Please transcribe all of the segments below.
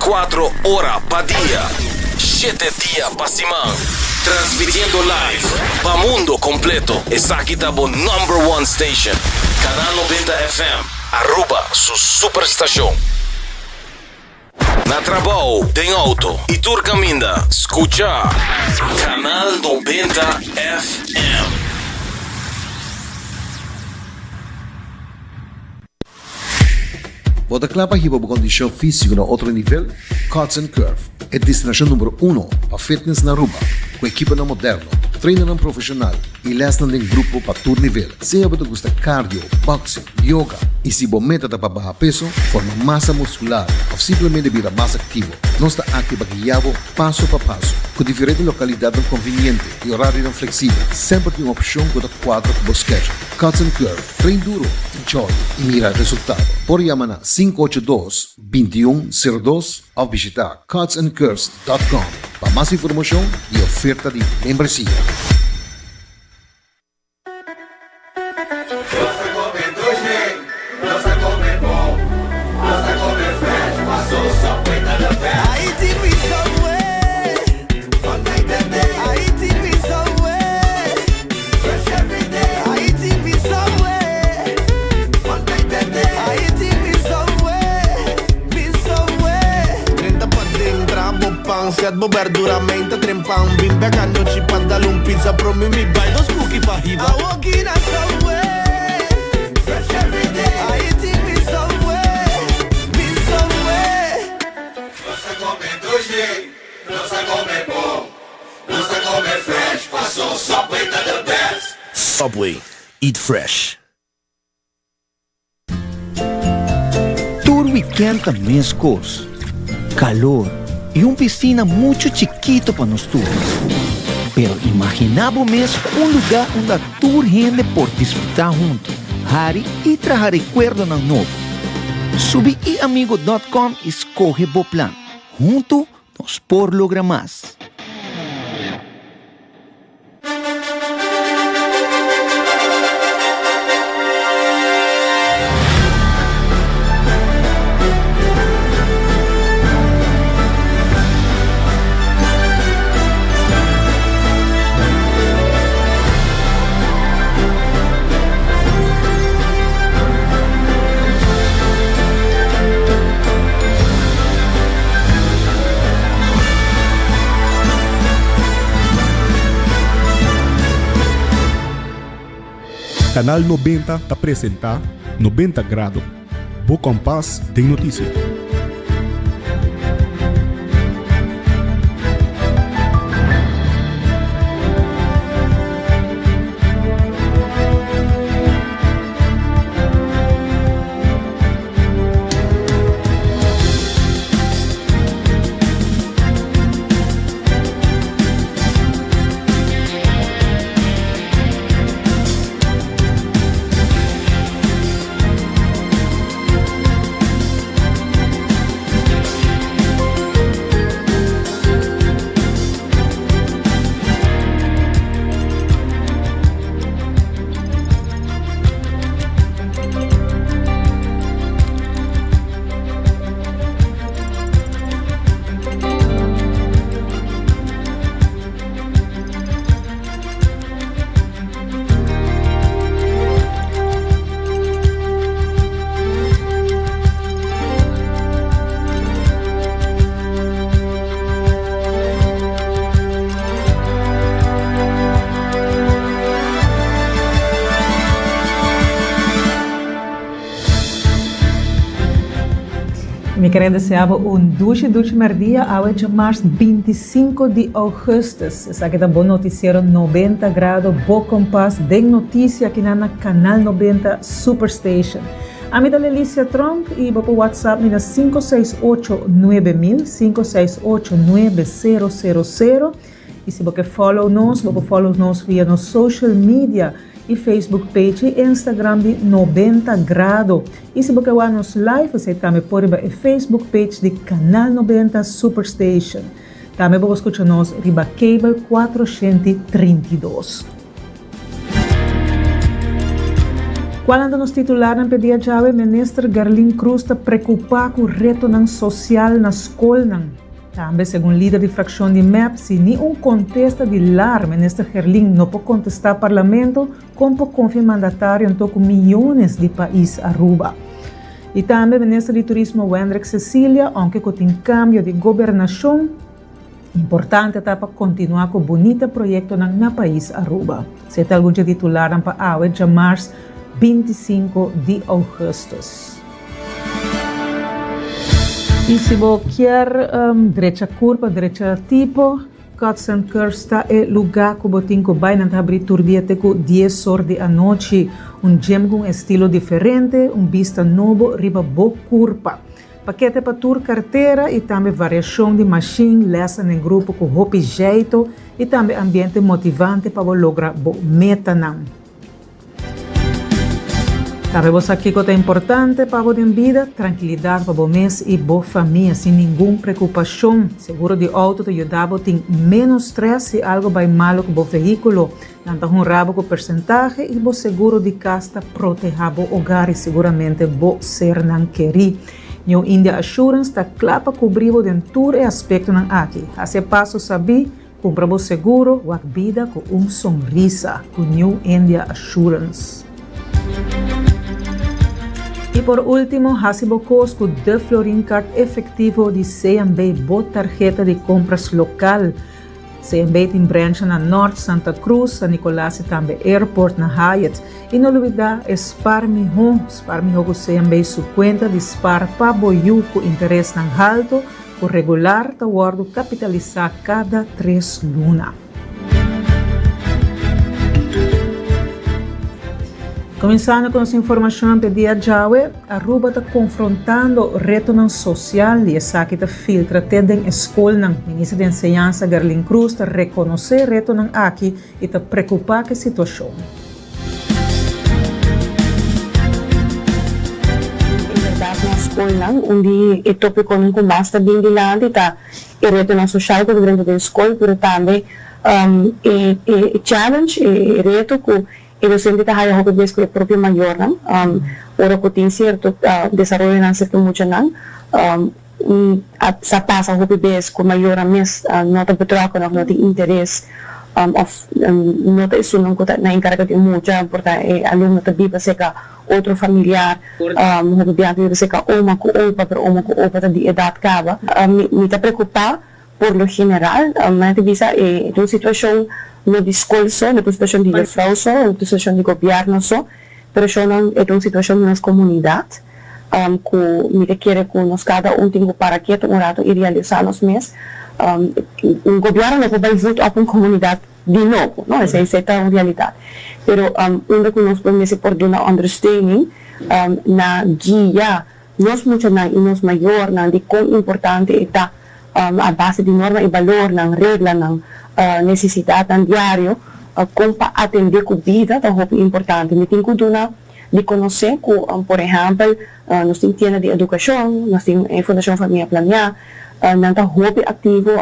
24 ora pa dia, shete dia pa siman, transmitiendo live pa mundo completo. Esaki ta bo number one station, Canal 90 FM, Aruba su superstacion. Na trabou, den auto y tur caminda, scucha Canal 90 FM. Bo ta kla pa hiba bo kondishon físiko na otro nivel? Cuts and Curve, e destinashon numero uno pa fitness na Aruba, ku ekiponan moderno, trainernan profeshonal i lèsnan den grupo pa tur nivel. Sea bo ta gusta cardio, boxing, yoga i si bo meta ta pa baha peso, forma masa muskular òf simplemente bira mas aktivo, nos ta aki pa guia bo paso pa paso. Ku diferente lokalidatnan konviniente i orarionan fleksibel, semper tin un opshon ku ta kuadra ku bo schedule. Cuts and Curve, train duro, enjoy i mira resultado. Por yama na 582 2102 òf bishita cutsandcurves dot com pa mas informashon i oferta di membresia. Subway, eat fresh. Tur weekend ta mescos, calor y un piscina mucho chikito pa nos tur. Pero imagina bo mes un lugar unda tur hende por disfruta hunto, hari y traha recuerdonan nobo. Subi iamigo dot com y scoge bo plan. Hunto nos por logra mas. Canal 90 ta presenta 90 Grado, bo kompas den notisia. Mi kere desea bo un dushi dushi merdia awe djamars 25 di augustus. Esaki ta bo noticiero 90 grado bo kompas den noticia akinan na Canal 90 Superstation. Ami ta Lelicia Tromp y bo por WhatsApp mi na 568 9000, 568 9000. Y si bo ke follow nos, bo por follow nos via nos social media y Facebook page y Instagram di 90 Grado. Y si bo ke wak nos live, esey tambe por riba e Facebook page di Canal 90 Superstation. Tambe bo por scucha nos riba cable 432. Cualnan ta nos titularnan p'e dia djawe? Minister Gerlin Cruz ta preocupa cu retonan social na scolnan. Tambe segun lider di fraccion di mep, si ni un contesta di lar Minister Gerlin no por contesta Parlamento, con por confia mandatario anto cu miyones di pais Aruba? Y tambe Minister di Turismo Wendrick Cecilia, aunke cu tin cambio di gobernacion, Importante ta pa kontinuá ku bunita proyektonan na pais Aruba. Esei ta algun dje titularnan pa awe djamars 25 di ougùstùs. I si bo kier drecha kurpa, drecha tipo, Cuts and Curves ta e lugá ku bo tin ku bai. Nan ta habrí tur dia te ku dies or di anochi. Un gym ku un estilo diferente, un bista nobo riba bo kurpa. Pakete pa tur kartera i tambe variashon di mashin, lèsnan den grupo ku hopi jeito i tambe ambiente motivante pa bo logra bo metanan. Tambe bo sa kiko ta importante pa bo den bida? Trankilidat pa bo mes i bo famia sin ningun preokupashon. Seguro di outo ta yuda bo tin ménos strès si algo bai malu ku bo vehíkulo. Nan ta honra bo ku persentahe i bo seguro di kas ta proteha bo ogar i seguramente bo sernan kerí. New India Assurance ta kla pa kubrí bo den tur e aspektonan aki. Hasi e paso sabí, kumpra bo seguro, wak bida ku un sonrisa ku New India Assurance. I por último, hasi bo kos ku De Florin Card efektivo di CMB, bo tarheta di kompras lokal. CMB tin branchnan na Nort, Santa Cruz, San Nicolas y tambe Airport na Hyatt. Y no lubida e Spaar Miho. Spaar Miho cu CMB su cuenta di spaar pa bo yu cu interesnan halto cu regular ta wordo capitalisa cada tres luna. Kuminsando ku nos informashon p'e dia djawe, Aruba ta konfrontando retonan sosial i esaki ta filtra te den e skolnan. Minister di Enseñansa Gerlin Cruz ta rekonosé retonan aki i ta preokupá ku e situashon. En bèrdat na skolnan un di e topikonan ku mas ta bin dilanti ta e retonan sosial ku ta drenta den skol, pero tambe e challenge, e reto ku E docente ta haya hopi bes cu e propio mayornan ora cu tin cierto desaroyonan cerca muchanan. Sa pasa hopi bes cu mayornan mes no ta betrokken of no tin interes of no ta esunnan cu ta na encarga di e mucha, por ta e alumno ta biba cerca otro familiar, hopi bia ta biba cerca oma cu opa, pero oma cu opa ta di edad caba. Mi ta preocupa Por lo general, nan ta bisa e ta un situacion no di scol so, no ta un situacion di juffrouw so, no ta un situacion di gobierno so, pero shownan e ta un situacion di nos comunidad cu mi ta kere cu nos cada un tin cu para keto un rato y realisa nos mes. Un gobierno no por bay voet op un comunidad di nobo, no, esey esey ta un realidad. Pero unda cu nos por mester por duna ondersteuning na guia Nos muchanan i nos mayornan di kon importante e ta a base di norma i balornan, reglanan, nesesidatnan diario, kon pa atendé ku bida ta hopi importante. Mi tin ku duna di konosé ku, por ehèmpel, nos tin tienda di edukashon, nos tin e Fundashon Famia Planiá, nan ta hopi aktivo,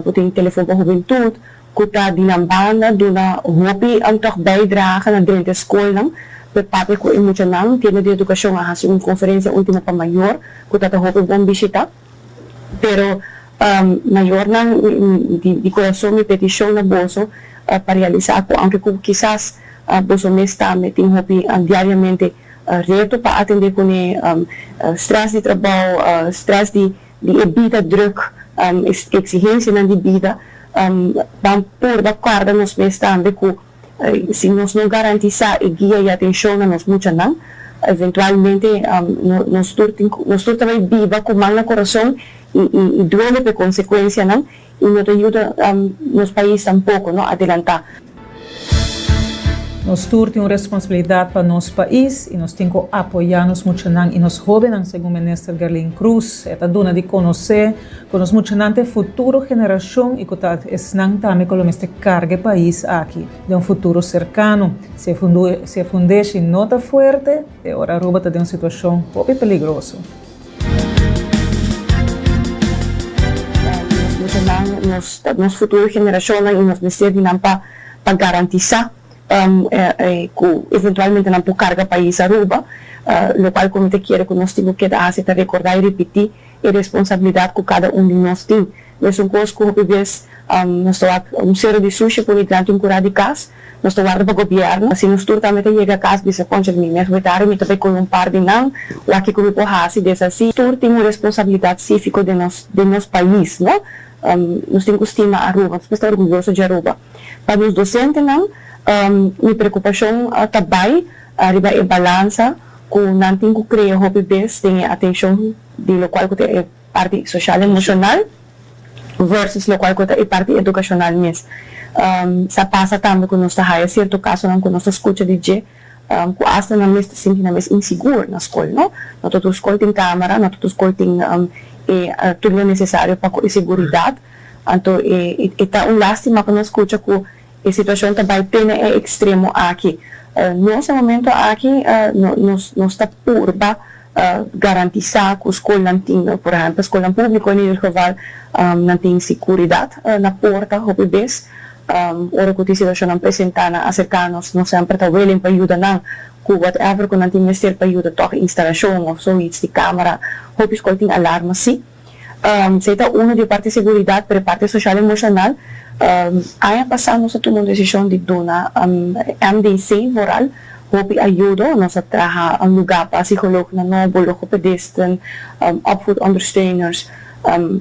bo tin Telefon pa Hubentut, ku ta di nan banda duna hopi tòg bijdrage na drenta e skolnan p'e papia ku e muchanan. Tienda di Edukashon a hasi un konferensia último pa mayor ku ta ta hopi bon bishitá. Pero mayornan di kurason mi petishon na boso pa realisá ku aunke ku kisas boso mes tambe tin hopi diariamente reto pa atendé kuné, strès di trabou, strès di Di e bida druk, e exigencianan di bida, ban purba corda nos mes tambe cu si nos no garantisa e guia y atencion na nos muchanan, eventualmente nos tur tin cu, nos tur ta bay biba cu man na corazon y duele p'e consecuencianan y no ta yuda nos pais tampoco no adelanta. Nos tur tin un responsabilidad pa nos pais y nos tin cu apoya nos muchanan y nos hobennan, segun Minister Gerlin Cruz. E ta duna di conoce cu nos muchanan ta e futuro generacion y cu ta esnan tambe cu lo mester carga e pais aki den un futuro cercano. Si e fundeshi no ta fuerte, e ora Aruba ta den un situacion hopi peligroso. Nos muchanan, nos ta nos futuro generashonnan i nos mester di nan pa pa garantisá. Cu eventualmente nan por carga pais Aruba, locual cu mi ta kere cu nos tin cu keda haci ta recorda y ripiti e responsabilidad cu cada un di nos tin. Mesun cos cu hopi bes nos ta wak un cero di sushi pone dilanti un cura di cas, nos ta warda pa gobierno, si nos tur tambe ta yega cas bisa concha mi mes wetari mi ta bay coge un par di nan, wak kico mi por haci, deshaci. Tur tin un responsabilidad civico den nos den nos pais, no? Nos tin cu stima Aruba, nos mester ta orguyoso di Aruba. Pa nos docentenan, mi preocupacion ta bay riba e balansa cu nan tin cu crea hopi bes den e atencion di locual cu ta e parti social emocional versus locual cu ta e parti educacional mes. Sa pasa tambe cu nos ta haya cierto casonan cu nos ta scucha di dje cu asta nan mes ta sinti nan mes insigur na scol, no. No ta tur scol tin camera, no ta tur scol tin e tur lo necesario pa cu e seguridad. Anto e e ta un lastima pa nos scucha cu e situacion ta bay te na e extremo aki. Nos e momento aki nos nos ta purba garantisa cu scolnan tin, por ehempel scolnan publico in ieder geval, nan tin securidad na porta hopi bes. Ora cu tin situacionnan presenta nan acerca nos, nos semper ta willing pa yuda nan cu whatever cu nan tin mester pa yuda toch instalacion of zoiets di camera. Hopi scol tin alarma si. Esei ta uno di e parti seguridat, pero e parti soshal emoshonal, aña pasá nos a tuma un desishon di duna MDC vooral hopi ayudo. Nos a traha un lugá pa psikolognan nobo, logopedisten, opvoedondersteuners.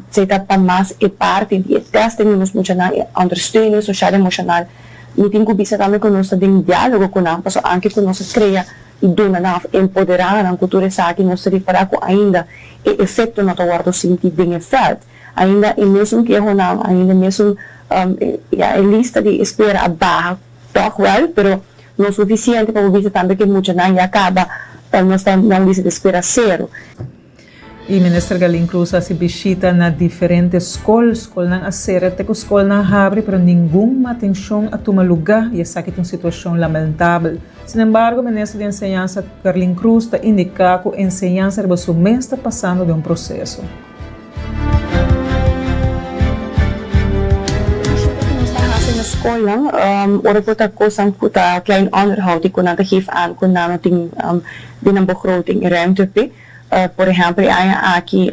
Esei ta pa mas e parti di e testing di nos muchanan, e ondersteuning soshal emoshonal. Mi tin ku bisa tambe ku nos ta den diálogo ku nan, pasobra anke ku nos a krea i duna nan òf empoderá nan ku tur esaki, nos ta ripará ku ainda e efekto no ta wòrdu sinti den e vèlt. Ainda e mesun kehonan, ainda e mesun, ya, e lista di espera a baha tòg wèl, pero no sufisiente pa bo bisa tambe ku e muchanan ya kaba nos ta na un lista di espera sero. E Minister Galin Cruz a hasi bishita na diferente skol. Skolnan a sera te ku skolnan a habri, pero ningun matenshon a tuma lugá i esaki ta un situashon lamentabel. Sinembargo, Minister di Enseñansa Garlin Cruz ta indiká ku enseñansa riba su mes ta pasando den un proseso. Nos ta hasi na skolnan ora ku ta kosnan ku ta klein onderhoud i ku nan ta geef aan ku nan no tin den nan begroting e ruimte p'e. Por ehèmpel e aña aki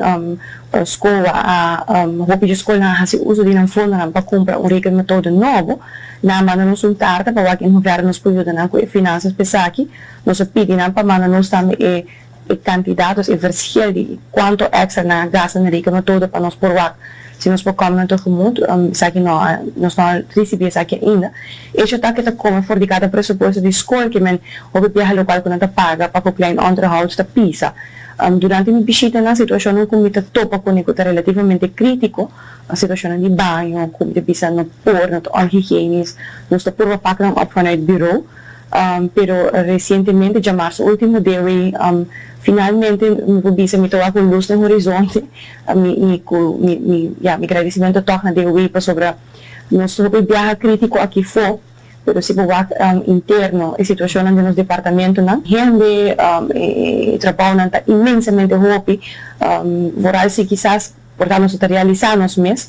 SCOA a hopi di skolnan a hasi uso di nan fondonan pa kumpra un rekenmetode nobo. Nan a manda nos un karta pa wak en hoeverre nos por yuda nan ku e finansas pa esaki. Nos a pidi nan pa manda nos tambe e e kantidat, dus e verschil di kuantu èkstra nan a gasta na rekenmetode pa nos por wak si nos por kòm nan tegemoet. Esaki no a nos no a risibí esaki ainda. Echo ta ke ta kome for di kada presupuesto di skol ke men hopi biaha lokual ku nan ta paga pa ku klein onderhoud ta pisa. Durante mi bishitanan situashonnan ku mi ta topa kuné ku ta relativamente krítiko, situashonnan di baño ku mi ta bisa no por, no ta onhigienisch, nos ta purba pak nan op vanuit bureau. Pero resientemente djamarsu ultimo dewe finalmente mi por bisa mi ta wak un lus na horizonte mi mi ku mi mi ya mi gradisimentu tòg na dewe pasobra Nos hopi biaha krítiko aki fo, pero si bo wak interno e situashonnan den nos departamentonan, hende, e trabounan ta inmensamente hopi, vooral si kisas por ta nos no ta realisá nos mes.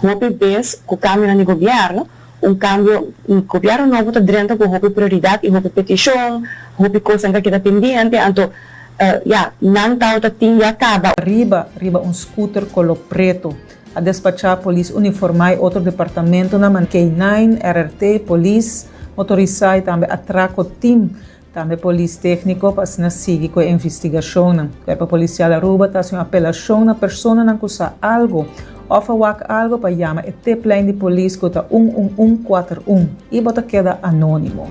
Hopi bes ku kambionan di gobièrnu, un kambio, un gobièrnu nobo ta drenta ku hopi prioridat i hopi petishon, hopi kosnan ta keda pendiente, anto ya, nan tabata tin ya kaba. Riba riba un scooter color preto. A despachá polis uniformá i otro departamentonan man K-nine, RRT, polis motorisá i tambe atrako team, tambe polis tékniko pa asina sigui ku e investigashonnan. Kuerpo Polisial Aruba ta hasi un apelashon na personanan ku sa algu òf a wak algu pa yama e tiplijn di polis ku ta un un un kuater un i bo ta keda anónimo.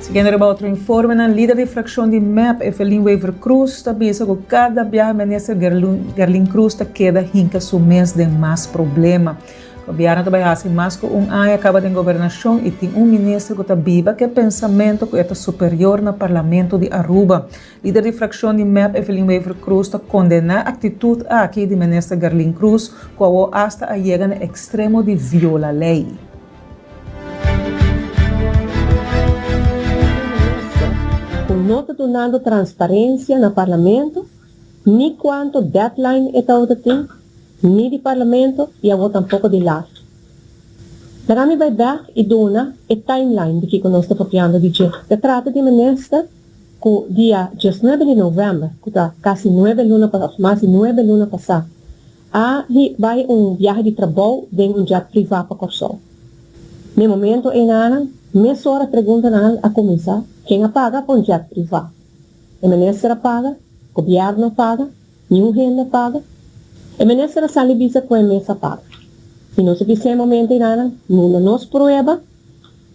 Siguiendo riba otro informenan, lider di fraccion di mep, Evelyn Wever-Croes, ta bisa cu cada biaha minister Gerlin Croes ta keda hinca su mes den mas problema. Gobierno ta bay haci mas cu un aña caba den gobernacion y tin un minister cu ta biba cu e pensamento cu e ta superior na Parlamento di Aruba. Lider di fraccion di mep, Evelyn Wever-Croes, ta condena actitud aki di minister Gerlin Croes cu awo hasta a yega na extremo di viola ley. Minister cu no ta dunando transparencia na Parlamento ni cuanto deadline e tabata tin, ni di Parlamento y awor tampoco di laf. Laga mi bai bek i duna e timeline di kiko nos ta papiando di dje. Ta trata di minister ku dia diesnuebe di novèmber, ku ta kasi nuebe luna pa òf mas di nuebe luna pasá, a hi bai un biahe di trabou den un jet privá pa Kòrsou. Na e momento einanan, mesora preguntanan a kuminsá, ken a paga pa un jet privá? E minister a paga? Gobièrnu a paga? Niun hende a paga. E minister a sali bisa ku e mes a paga. I nos a bisa e momento einanan, nuna nos prueba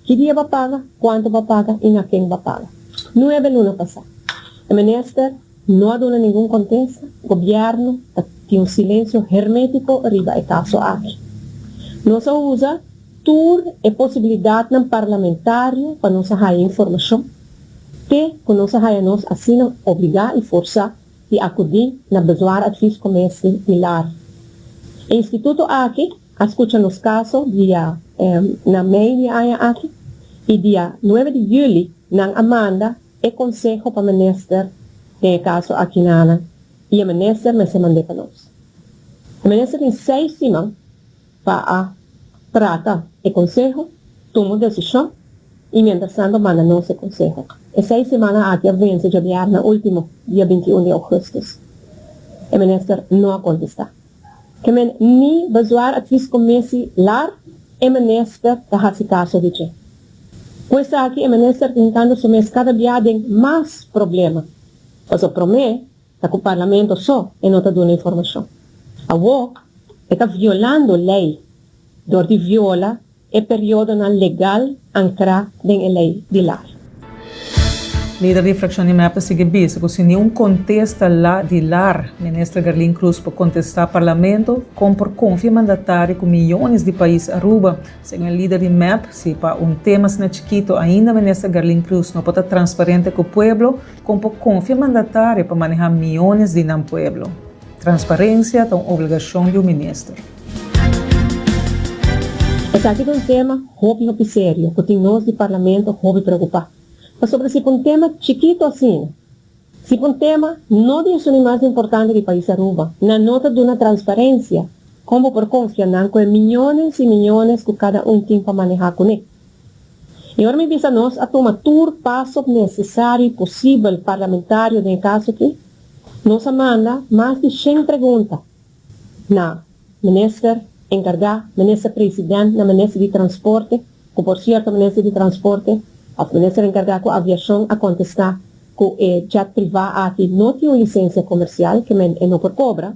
ki dia bo a paga, kuantu bo a paga i na ken bo a paga. Nuebe luna pasá. E minister no a duna ningun kontesta. Gobièrnu ta tin un silensio hermétiko riba e kaso aki. Nos a usa tur e posibilidatnan parlamentario pa nos a haya informashon, te ku nos a haya nos asina obligá i forsá di akudí na Bezwaar-adviescommissie di lar. E instituto aki a skucha nos kaso dia na mei di e aña aki i dia nuebe di yüli nan a manda e konseho pa minister den e kaso aki na i e minister mester mand'é pa nos. E minister tin seis siman pa a trata e konseho, tuma un desishon i mientrastanto manda nos e konseho. E seis simana aki a vense djabièrnè último, dia 21 di ougùstùs. E minister no a kontestá. Ke men ni bezwaar adviescommissie lar e minister ta hasi kaso di dje. Ku esaki e minister ta hinkando su mes kada bia den mas problema. Pasobra promé Ta ku Parlamento so e no ta duna informashon. Awor e ta violando lei dor di viola e periodonan legal ankrá den e lei di lar. Lider di frakshon di mep ta sigui bisa ku si niun kontesta la di lar, Minister Gerlin Cruz por kontestá Parlamento kon por konfia mandatario ku miyones di pais Aruba. Segun e lider di mep, si pa un tema asina chikito ainda Minister Gerlin Cruz no por ta transparente ku pueblo, Kon por konfia mandatario pa manehá miones di nan pueblo? Transparensia ta un obligashon di un minister. Esaki ta un tema hopi hopi serio ku tin nos di Parlamento hopi preokupá. Pasobra si pa un tema chikito asina, si pa un tema no di esun di mas importante di pais Aruba, nan no ta duna transparensia, kon bo por konfia nan ku e miyones i miyones ku kada un tin pa manehá kuné? I ora mi bisa nos a tuma tur paso necesario y posibel parlamentario den e caso aki, nos a manda mas di shen pregunta na minister encarga, minister president, na minister di transporte, cu por cierto minister di transporte of minister encarga cu aviacion a contesta cu e jet priva aki no tin un licencia comercial, ke men e no por cobra.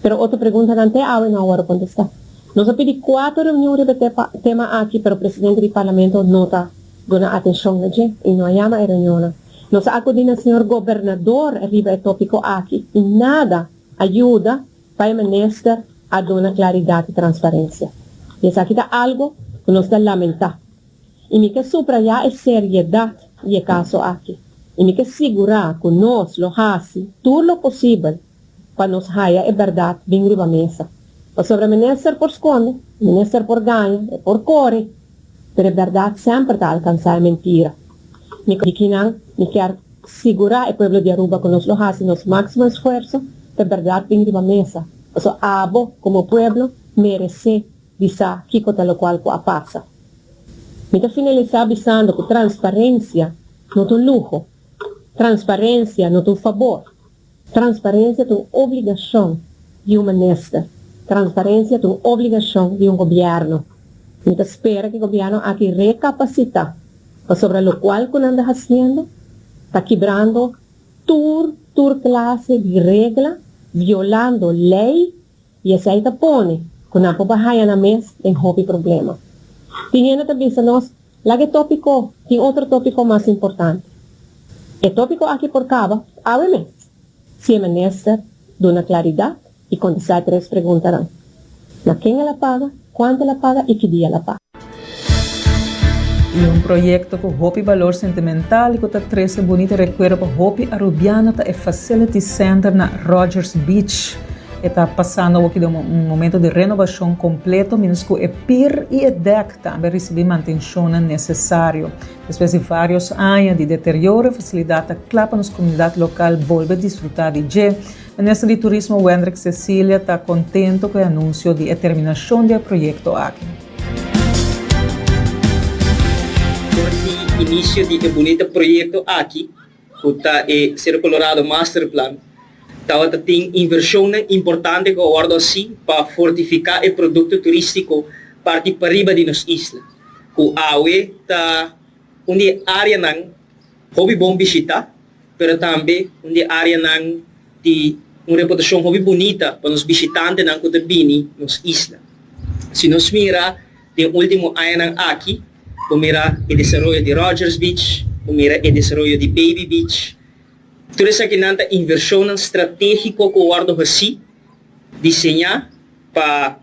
Pero otro preguntanan te awe no a wòrdu kontestá. Nos a pidi kuater reunion riba e tema aki pero presidente di parlamento no ta duna atenshon na dje i no a yama e reunionnan. Nos a akudí na señor gobernador riba e tópiko aki i nada a yuda pa e minister a duna klaridat i transparensia. I esaki ta algu ku nos ta lamentá. I mi ke subrayá e seriedat di e kaso aki i mi ke sigurá ku nos lo hasi tur lo posibel pa nos haya e berdad bin riba mesa. Pasobra minister por sconde, minister por gaña, e por core, pero e berdad semper ta alcansa e mentira. Mi di kinan mi kier sigura e pueblo di Aruba cu nos lo haci nos maximo esfuerzo pa e berdad bin riba mesa, pasobra abo como pueblo merece di sa kico ta locual cu a pasa. Mi ta finalisa bisando cu transparencia no ta un luho, transparencia no ta un fabor. Transparencia ta un obligacion di un minister. Transparencia ta un obligacion di un gobierno. Mi ta spera cu e gobierno aki recapacita pasobra locual cu nan ta haciendo ta kibrando tur tur clase di regla, violando ley y esey ta pone cu nan por bay haya nan mes den hopi problema. Tin hende ta bisa nos Laga e tópiko, tin otro tópiko mas importante. E tópiko aki por kaba awe mes, si e minister duna klaridat i kontestá e tres preguntanan, Na ken el a paga, kuantu el a paga i ki dia el a paga. I un proyekto ku hopi balor sentimental i ku ta trese bunita rekuerdo pa hopi arubiano ta e Facility Center na Rogers Beach. E ta pasando awoki den un momento di renobashon kompleto mientras ku e pir i e dèk Tambe a risibí mantenshonnan nesesario. Despues di vários aña di deterioro, e fasilidat ta kla pa nos komunidat lokal bolbe disfrutá di dje. Minister di Turismo Wendrick Cecilia ta kontento ku e anunsio di e terminashon di e proyekto aki. inicio di e bunita proyecto aki cu ta e Cerro Colorado Master Plan tawata tin inversionnan importante cu a wordo haci pa fortifica e producto turistico parti pariba di nos isla cu awe ta un di e areanan hopi bon bishita pero tambe un di e areanan di un reputacion hopi bunita pa nos bishitantenan cu ta bini nos isla. Si nos mira den ultimo añanan aki, bo mira e desaroyo di Rogers Beach, bo mira e desaroyo di Baby Beach, tur esakinan ta inversionnan strategico cu wordo haci, diseña pa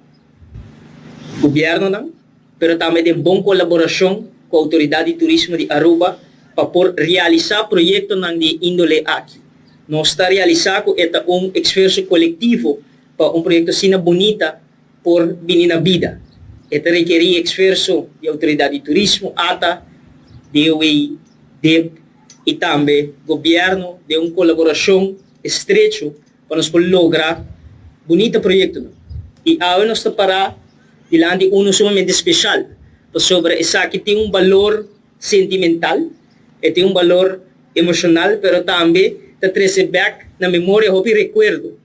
gobiernonan, pero tambe den bon colaboracion cu Autoridad di Turismo di Aruba pa por realisa proyectonan di e indole aki. Nos ta realisa cu e ta un esfuerso colectivo pa un proyecto asina bunita por bini na bida. E ta rekeri esfuerso di Autoridad di Turismo, ata, DOW, dip y tambe Gobierno den un colaboracion estrecho pa nos por logra bunita proyectonan. Y awe nos ta para dilanti uno sumamente special, pasobra esaki tin un balor sentimental, e tin un balor emocional, pero tambe ta trece bek na memoria hopi recuerdo.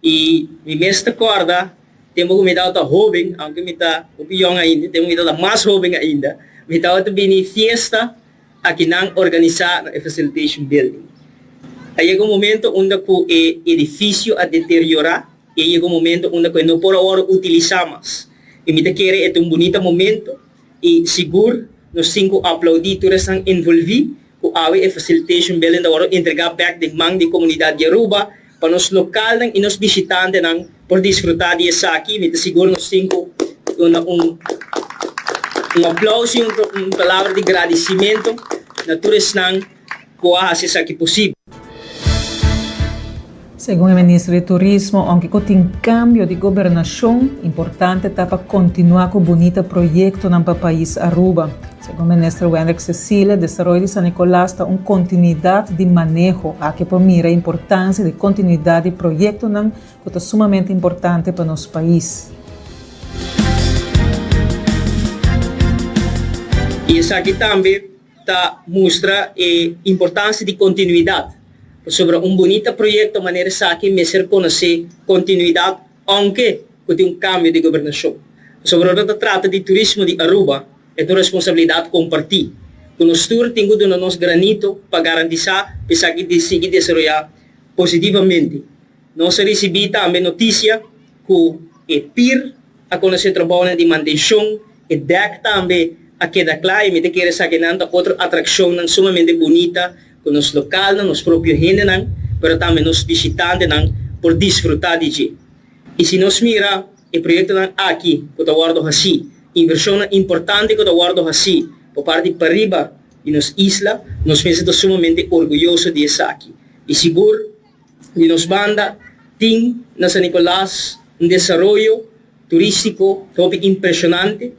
Y mi mes ta corda tempo cu mi tabata hoben, aunke mi ta hopi yong ainda, tempo mi tabata mas hoben ainda, mi tabata bini fiesta akinan organisa na e Facilitation Building. A yega un momento unda cu e edificio a deteriora y a yega un momento unda cu e no por a worde utilisa mas. Y mi ta kere e ta un bunita momento y sigur nos tin cu aplaudi tur esnan envolvi cu awe e Facilitation Building ta worde entrega bek den man di comunidad di Aruba pa nos localnan y nos bishitantenan por disfruta di esaki. Mi ta sigur nos tin cu duna un un aplauso y un palabra di gradicimento na tur esnan cu a haci esaki posibel. Segun e minister di Turismo, aunke cu tin cambio di gobernacion, importante ta pa continua cu bunita proyectonan pa pais Aruba. Segun minister Wendrick Cecilia, desaroyo di San Nicolas ta un continuidad di maneho. Aki por mira e importancia di continuidad di proyectonan cu ta sumamente importante pa nos pais. Y esaki tambe ta mustra e importancia di continuidad, pasobra un bunita proyecto manera esaki mester conoce continuidad aunke cu tin un cambio di gobernacion. Pasobra ora ta trata di turismo di Aruba e ta un responsabilidad comparti, cu nos tur tin cu duna nos granito pa garantisa pa esaki di sigui desaroya positivamente. Nos a ricibi tambe noticia cu e pir a conoce trabounan di mantencion, e dek tambe a keda cla y mi ta kere sa ke nan ta otro atraccionnan sumamente bunita cu nos localnan, nos propio hendenan, pero tambe nos bishitantenan por disfruta di dje. Y si nos mira e proyectonan aki cu ta wordo haci, inversionnan importante cu ta wordo haci por parti pariba di nos isla, nos mester ta sumamente orguyoso di esaki y sigur, Di nos banda tin na San Nicolas un desaroyo turistico hopi impresionante.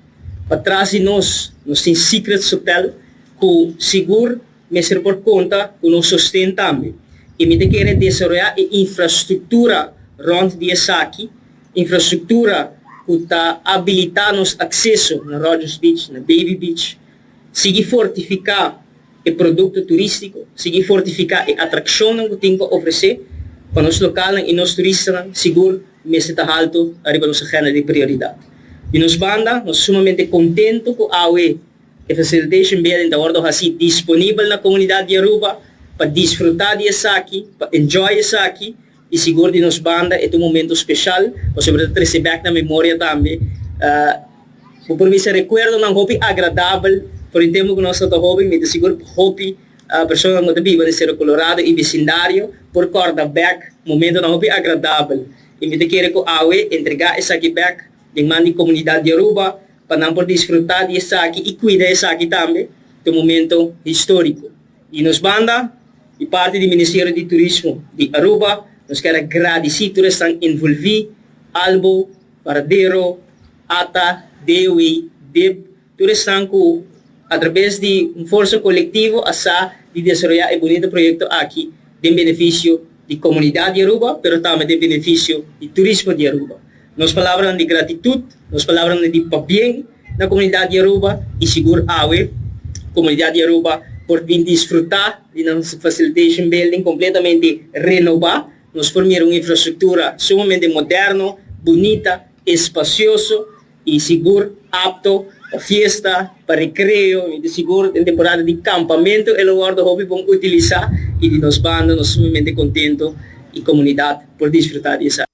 Patras di nos, nos tin Secrets Hotel cu sigur mester por conta cu nos sosten tambe. Y mi ta kere desaroya e infrastructura rond di esaki, infrastructura cu ta habilita nos acceso na Rogers Beach, na Baby Beach, sigui fortifica e produkto turístiko, sigui fortifiká e atrakshonnan ku tin pa ofresé pa nos lokalnan i nos turistanan, sigur mester ta haltu ariba nos agenda di prioridat. Di nos banda, nos sumamente kontentu ku awe e Facilitation Building ta wòrdu hasí disponibel na komunidat di Aruba pa disfrutá di esaki, pa enjoy esaki i sigur di nos banda e ta un momento speshal pasobra ta trese bèk na memoria tambe Bo por bisa rekuerdonan hopi agradabel for di tempu ku nos tabata hoben. Mi ta sigur ku hopi personanan ku ta biba den Cerro Colorado i bisindario por kòrda bèk momentonan hopi agradabel. I mi ta kere ku awe entregá esaki bèk den man di komunidat di Aruba pa nan por disfrutá di esaki i kuida esaki tambe ta un momento históriko. Di nos banda, di parti di Ministerio di Turismo di Aruba, nos kier a gradisí tur esnan envolví, Albo, Paradero, Ata, Dewi, Dip, tur esnan ku atrabes di un forsa kolektivo a sa di desaroyá e bunita proyekto aki den benefisio di komunidat di Aruba pero tambe den benefisio di turismo di Aruba. Nos palabranan di gratitut, nos palabranan di pabien na komunidat di Aruba i sigur awe. comunidad di Aruba por bin disfruta di nan Facilitation Building completamente renoba. Nos por mira un infrastructura sumamente moderno, bunita, espacioso y sigur apto pa fiesta, pa recreo y di sigur den temporada di campamento e lo wordo hopi bon utilisa y di nos banda nos sumamente contento y comunidad por disfruta di esaki.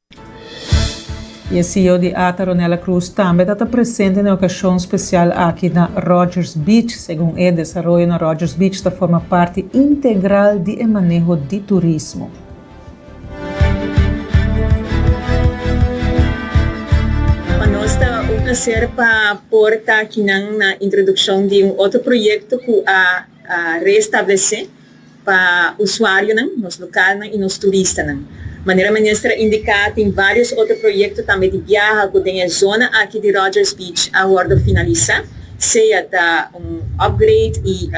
Y e CEO di ata, Ronella Cruz, tambe ta ta presente na e ocasion special aki na Rogers Beach. Segun e, desaroyo na Rogers Beach ta forma parti integral di e maneho di turismo. Pa nos ta un placer pa por ta akinan na introduccion di un otro proyecto cu a reestablece pa usuarionan, nos localnan y nos turistanan. Manera Minister a indica tin varios otro proyecto tambe di biaha cu den e zona aki di Rogers Beach a wordo finalisa, sea ta un upgrade y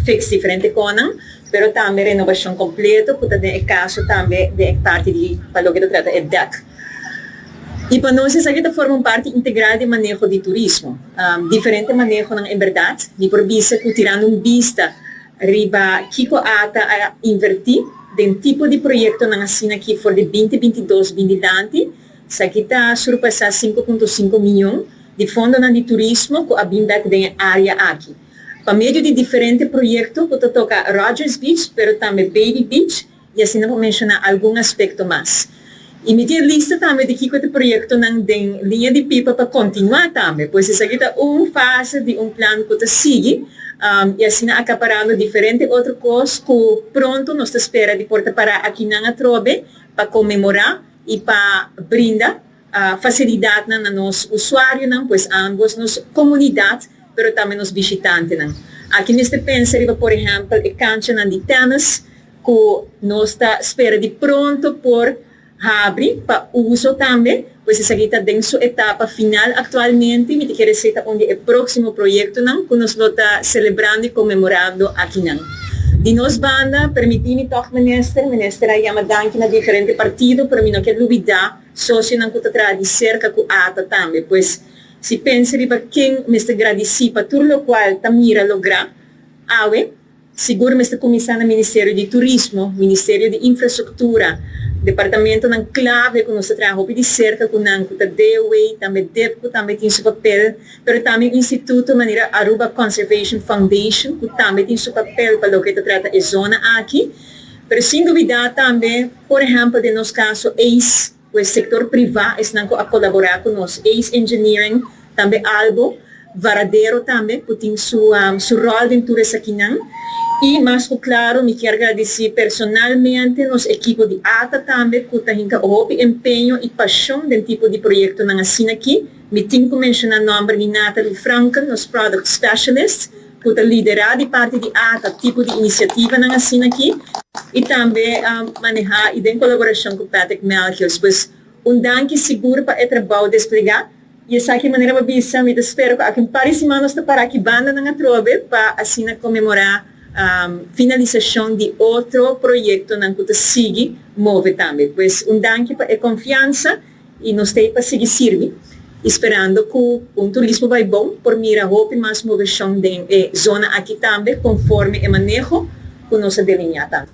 fix diferente conan, pero tambe renovacion completo cu ta den e caso tambe den e parti di pa loke ta trata e dek. Y pa nos esaki ta forma un parti integral di maneho di turismo. Diferente manehonan en berdad, mi por bisa cu tirando un bista riba kico ata a inverti den tipo di proyectonan asina aki for di binti 22 bin dilanti, esaki ta surpasa 5.5 miyon di fondonan di turismo cu a bin bek den e area aki. Pa medio di diferente proyecto cu ta toca Rogers Beach pero tambe Baby Beach y asina por menciona algun aspecto mas. Y mi tin lista tambe di kico ta proyectonan den liña di pipa pa continua tambe, pues esaki ta un fase di un plan cu ta sigui y asina acaparando diferente otro cos cu pronto nos ta spera di por ta para akinan atrobe pa conmemora y pa brinda Facilidadnan na nos usuarionan, pues ambos nos comunidad pero tambe nos bishitantenan. Aki mester pensa riba por ehempel e canchanan di tennis cu nos ta spera di pronto por habri pa uso tambe, pues esaki ta den su etapa final actualmente y mi ta kere esey ta un di e proximo proyectonan cu nos lo ta celebrando y conmemorando akinan. Di nos banda, permiti mi tog Minister, Minister a yama danki na diferente partido pero mi no kier lubida Sosionan ku ta traha di serka ku ata tambe, pues si pensa riba ken mester gradisí pa tur lokual ta mira lográ awe, sigur mester kuminsá na Ministerio di Turismo, Ministerio di Infrastruktura, departamentonan klave ku nos ta traha hopi di serka ku nan ku ta DOW, tambe dip ku tambe tin su papel, pero tambe un instituto manera Aruba Conservation Foundation ku tambe tin su papel pa loke ta trata e zona aki. Pero sin dubidá tambe, por ehèmpel den nos kaso ace, ku e sektor privá esnan ku a kolaborá ku nos, ace Engineering, tambe Albo, Varadero tambe ku tin su su ròl den tur esakinan. I mas ku klaro mi kier gradisí personalmente nos ekipo di ata tambe ku ta hinka hopi empeño i pashon den tipo di proyektonan asina aki. Mi tin ku menshoná nòmber di Nathalie Franken, nos Product Specialist, ku ta liderá di parti di ata tipo di inisiativanan asina aki i tambe manehá i den kolaborashon ku Patrick Melchiors. Pues un danki sigur pa e trabou desplegá i esaki manera bo bisa mi ta spera ku aki un par di siman nos ta para aki bandanan atrobe pa asina konmemorá finalisashon di otro proyektonan ku ta sigui move tambe. Pues un danki pa e konfiansa. I nos ta ei pa sigui sirbi, i sperando ku un turismo bai bon por mira hopi mas moveshon den e zona aki tambe konforme e maneho ku nos a delineá tambe.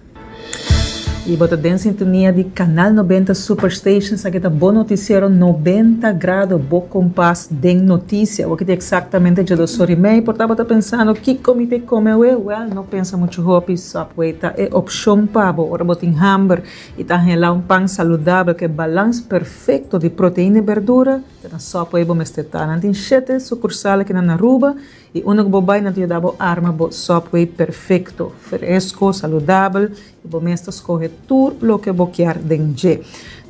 I bo ta den sintonia di Canal 90 Superstation, esaki ta bo noticiero 90 grado, bo kompas den noticia. Awor ki ta exactamente dje dos or i mei, por ta bo ta pensando kiko mi ta kome awe? Well, no pensa muchu hopi, Subway ta e opcion pa bo ora bo tin hamber. I ta anhelá un pan saludabel ku e balans perfekto di proteina i berdura, te na Subway bo mester ta. Nan tin shete sukursal aki na Aruba i unda ku bo bai nan ta yuda bo arma bo Subway perfekto, fresko, saludabel i bo mes ta skohe tur loke bo kier den dje.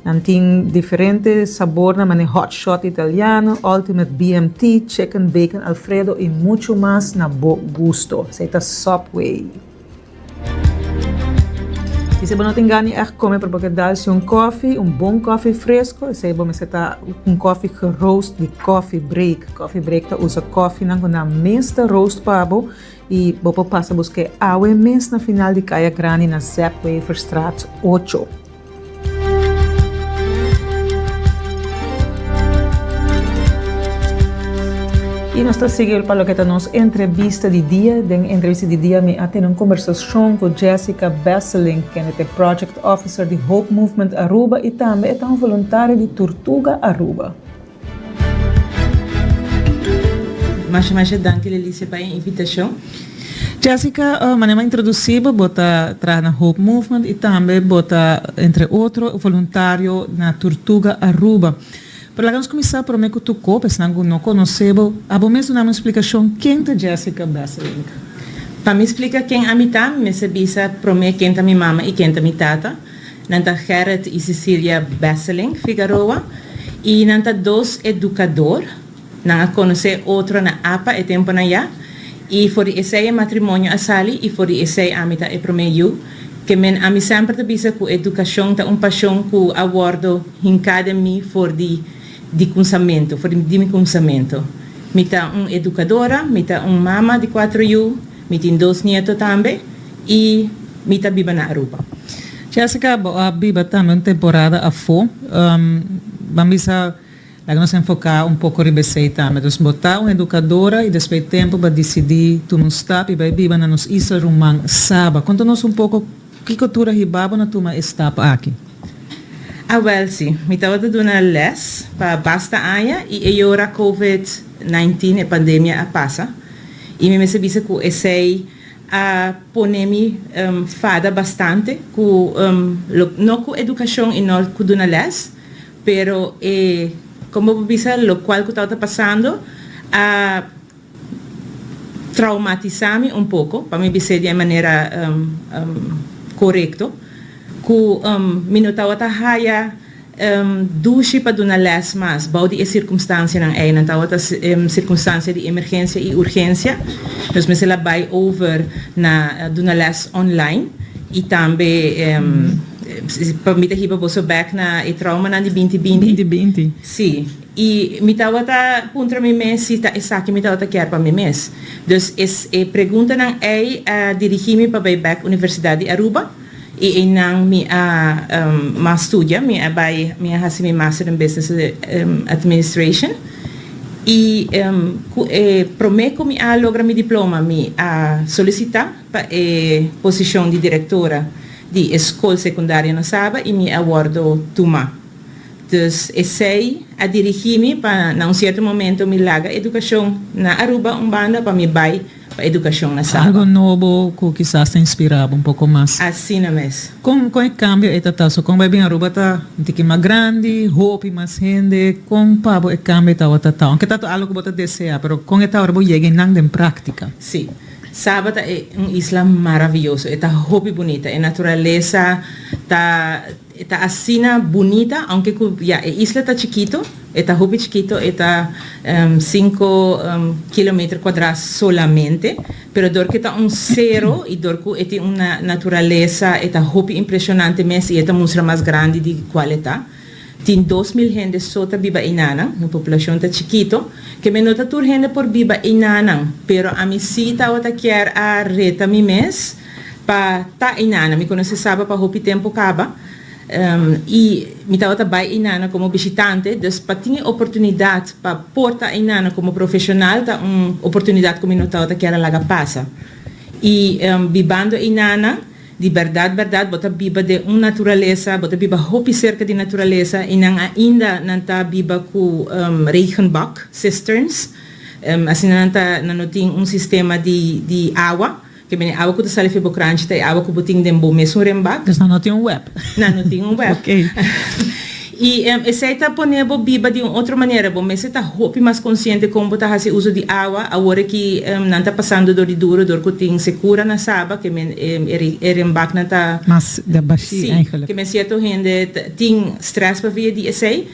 Nan tin diferente sabornan manera hot shot italiano, ultimate BMT, chicken bacon alfredo i muchu mas na bo gusto. Esei ta Subway. I si bo no tin gana di ègt kome pero bo ke dal si un kòfi, un bon kòfi fresko, esei bo mester ta un kòfi geroost di Coffee Break. Coffee Break ta usa kòfinan ku nan mes ta roost pa bo i bo por pasa buska e awe mes na final di Kaya Grandi na Zep Weverstraat ocho. Y nos ta sigui pa loke ta nos entrevista di dia. Den entrevista di dia mi a tene un conversacion cu Jessica Besselink, kende ta e Project Officer di Hope Movement Aruba y tambe e ta un voluntario di Turtuga Aruba. Masha masha danki Lelicia pa e invitacion. Jessica, manera mi a introduci bo, bo ta traha na Hope Movement y tambe bo ta entre otro voluntario na Turtuga Aruba. Pero laga nos kuminsá promé ku tur kop, esnan ku no konosé bo, abo mes duna mi un splikashon ken ta Jessica Besselink. Pa mi splika ken ami ta, mi mester bisa promé ken ta mi mama i ken ta mi tata. Nan ta Gerrit i Cecilia Besselink Figaroa i nan ta dos edukador. Nan a konosé otro na apa e tempunan ya i for di esei e matrimonio a sali i for di esei ami ta e promé yu. Ke men ami semper ta bisa ku edukashon ta un pashon ku a wòrdu hinká den mi for di di kunsamentu, for di mi kunsamentu. Mi ta un edukadora, mi ta un mama di kuatro yu, mi tin dos nieto tambe i mi ta biba na Aruba. Jessica, bo a biba tambe un temporada afó. Ban bisa Laga nos enfoká un poko riba esei tambe. Dus bo ta un edukadora i despues di tempu bo a disidí tuma un stap i bai biba na nos isla ruman Saba. Konta nos un poko kiko tur a hiba bo na tuma e stap aki. Awèl si, mi tabata duna lès pa basta aña i e yora covid 19, e pandemia a pasa i mi mester bisa ku esei a pone mi fada bastante ku no ku edukashon i no ku duna lès. Pero e, como bo bisa, locual cu tabata pasando a traumatisa mi un poco, pa mi bis'é di e manera corecto, cu mi no tabata haya dushi pa duna les mas bou di e circumstancianan ey. Nan tabata circumstancia di emergencia y urgencia. Nos mester a bay over na duna les online y tambe. Pa mi ta hiba boso bek na e traumanan di binti binti. Binti binti. Sí. I mi tabata puntra mi mes si ta esaki mi tabata kier pa mi mes. Dus es e preguntanan ei a dirigí mi pa bai bek Universidat di Aruba i einan mi a mas studia. Mi a bai mi a hasi mi Master in Business Administration i ku e promé ku mi a logra mi diploma mi a solisitá pa e posishon di direktora di e skol sekundario na Saba i mi a wòrdu tumá. Dus esei a dirigí mi pa na un sierto momento mi laga edukashon na Aruba un banda pa mi bai pa edukashon na Saba. Algo nobo ku kisas ta inspirá bo un poko mas. Asina mes. Kon kon e kambio ei ta ta? So kon bai bin Aruba ta un tiki mas grandi, hopi mas hende, kon pa bo e kambio tabata ta? Ounke ta algo ku bo ta deseá, pero kon e ta ora bo yega einan den práktika? Sí. Saba ta e un isla maraviyoso, e ta hopi bunita, e naturalesa ta ta asina bunita, aunke ku ya e isla ta chikito, e ta hopi chikito, e ta sinku kilometer kuadrá solamente, pero dor ku e ta un sero i dor ku e tin un naturalesa e ta hopi impreshonante mes i e ta mustra mas grandi di kual e ta. Tin 2000 hende so ta biba einanan, nos populacion ta chikito, ke men no ta tur hende por biba einanan, pero ami si tawata kier a reta mi mes pa ta einanan. Mi conoce Saba pa hopi tempo caba y mi tawata bay einanan como bishitante, dus pa tin e oportunidad pa por ta einanan como profesional ta un oportunidad cu mi no tawata kier a laga pasa. Y bibando einanan. Di bèrdat bèrdat bo ta biba den un naturalesa, bo ta biba hopi serka di naturalesa i nan ainda nan ta biba ku regenbak, cisterns, asina nan ta nan no tin un sistema di di awa, ke mene awa ku ta sali for bo kranchi ta e awa ku bo tin den bo mesun renbak. Dus nan no tin un web. Nan no tin un web. I esei ta pone bo biba di un otro manera. Bo mester ta hopi mas konsiente kon bo ta hasi uso di awa. Awor aki nan ta pasando dor di duro dor ku tin sekura na Saba, ke men e renbaknan ta. Mas den bashí eigenlijk. Sí, ke men sierto hende tin strès pa via di esei.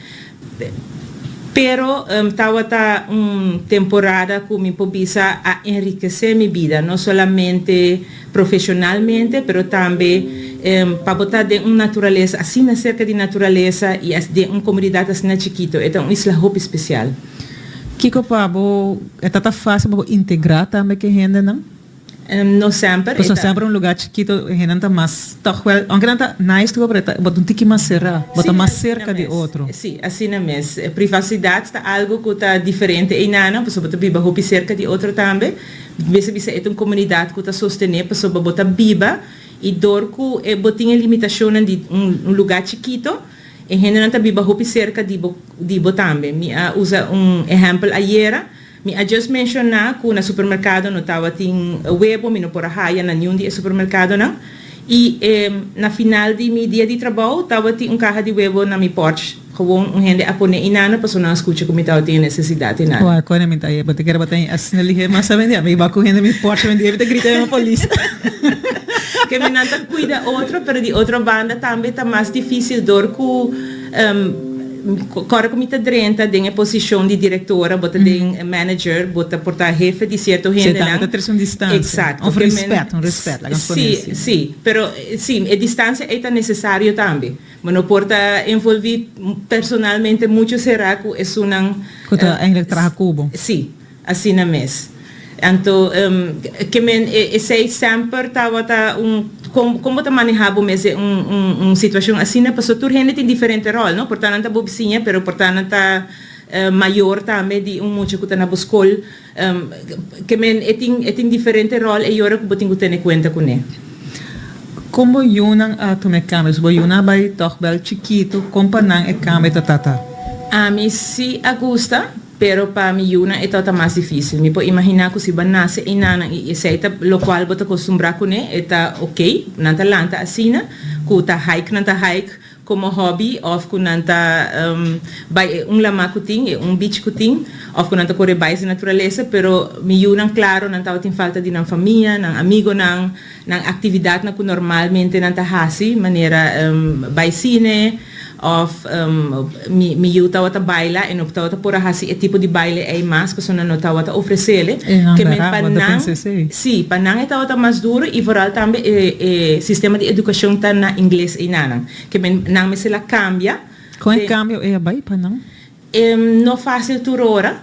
Pero tawata un temporada ku mi por bisa a enrikesé mi bida, no solamente profesionalmente, pero tambe pa bo ta den un naturalesa asina serka di naturalesa i den un komunidat asina chikito. E ta un isla hopi spesial. Kiko pa bo e ta ta fásil pa bo integrá tambe ku e hendenan? No semper. Pasobra semper un lugar chikito hendenan ta mas toch wel, aunke nan ta nice tur pero bo ta un tiki mas será, bo ta mas serka di otro. Sí, asina mes. Privacidad ta algo ku ta diferente einanan pasobra bo ta biba hopi serka di otro tambe. Mester bisa e ta un komunidat ku ta sostené pasobra bo ta biba i dor ku e bo tin e limitashonnan di un lugar chikito e hendenan ta biba hopi serka di bo di bo tambe. Mi a usa un ehèmpel ayera. Mi a just menciona cu na supermercado no tabatin webo, mi no por a haya na niun di e supermercadonan. Y na final di mi dia di trabou tabatin un caha di webo na mi porch. Gewoon un hende a pone inana pasobra nan a scucha cu mi tabatin e necesidad inana. Wak, cuando mi ta aye, bo ta kere bo ta asina lihe mas a bende? Mi ba cu hende mi porch bende, mi ta grita yama polis. Ke mi nan ta cuida otro, pero di otro banda tambe ta mas dificil door cu. Ora ku mi ta drenta den e posishon di direktora, bo ta den manager, bo ta por ta hefe di sierto hendenan. Sí, ta trese un distansia. Eksakto. Òf rèspèt, un rèspèt, laga nos pone asina. Sí, sí. Pero sí, e distansia ei ta nesesario tambe. Bo no por ta envolví personalmente muchu será ku esunnan. Ku ta eigenlijk traha ku bo. Sí. Asina mes. Anto, ke men esei semper tabata un, kon kon bo ta manehá bo mes den un un un situashon asina? Pasobra tur hende tin diferente ròl, no? Por ta nan ta bo bisiña, pero por ta nan ta mayor tambe di un mucha ku ta na bo skol. Ke men e tin e tin diferente ròl e yora ku bo tin ku tene kuenta kuné. Kon bo yunan a tuma e kambio? Si bo yunan a bai tòg bèl chikitu, kon pa nan e kambio ta tata? Ami si a gusta. Pero pa mi yunan e tabata mas difísil. Mi por imaginá ku si bo a nase einanan i esei ta lokual bo ta kostumbrá kuné, e ta okey. Nan ta lanta asina, ku ta hike nan ta hike komo hòbi òf ku nan ta bai e un lamá ku tin, e un beach ku tin, òf ku nan ta kore bai den naturalesa. Pero mi yunan, klaro, nan tabatin falta di nan famia, nan amigonan, nan aktividatnan ku normalmente nan ta hasi, manera bai sine òf mi mi yu tabata baila e no tabata por a hasi e tipo di baile ei mas pasobra nan no tabata ofresele. E nan Ke men bera, pa bo ta nan pensa esei. sí, pa nan e tabata mas duro i vooral tambe e e sistema di edukashon ta na ingles einanan. Ke men nan mester la kambia Kon e den. kambio ei a bai pa nan? No fácil tur ora.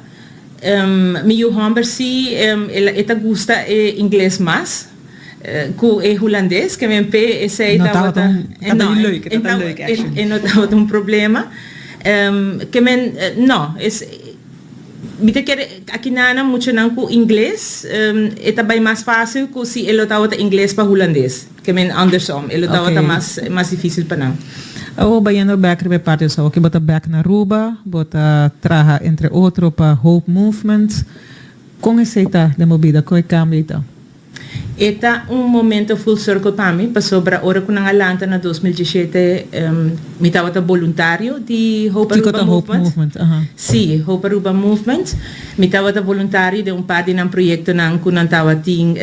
Mi yu hòmber sí, e ta gusta e ingles mas ku e hulandes, ke men p'e esei No tabata tabata un, tabata di leuk, e tabata leuk actually. E no tabata un problema. Ke men, no, es, mi ta kere akinana muchanan ku ingles e ta bai mas fácil ku si e lo tabata ingles pa hulandes. Ke men andersom, e lo tabata mas mas dificil pa nan. Awor bayendo bek riba e parti so, oke bo ta bek na Aruba, bo ta traha entre otro pa Hope Movement. Kon esei ta den bo bida? Kon e kambio ei ta? E ta un momento full circle pa mi, pasobra ora ku nan a lanta na 2017 mi tabata boluntario di Hope Kiko Aruba ta Hope Movement. Movement? Aha. Sí, Hope Aruba Movement. Mi tabata boluntario den un par di nan proyectonan cu nan tabatin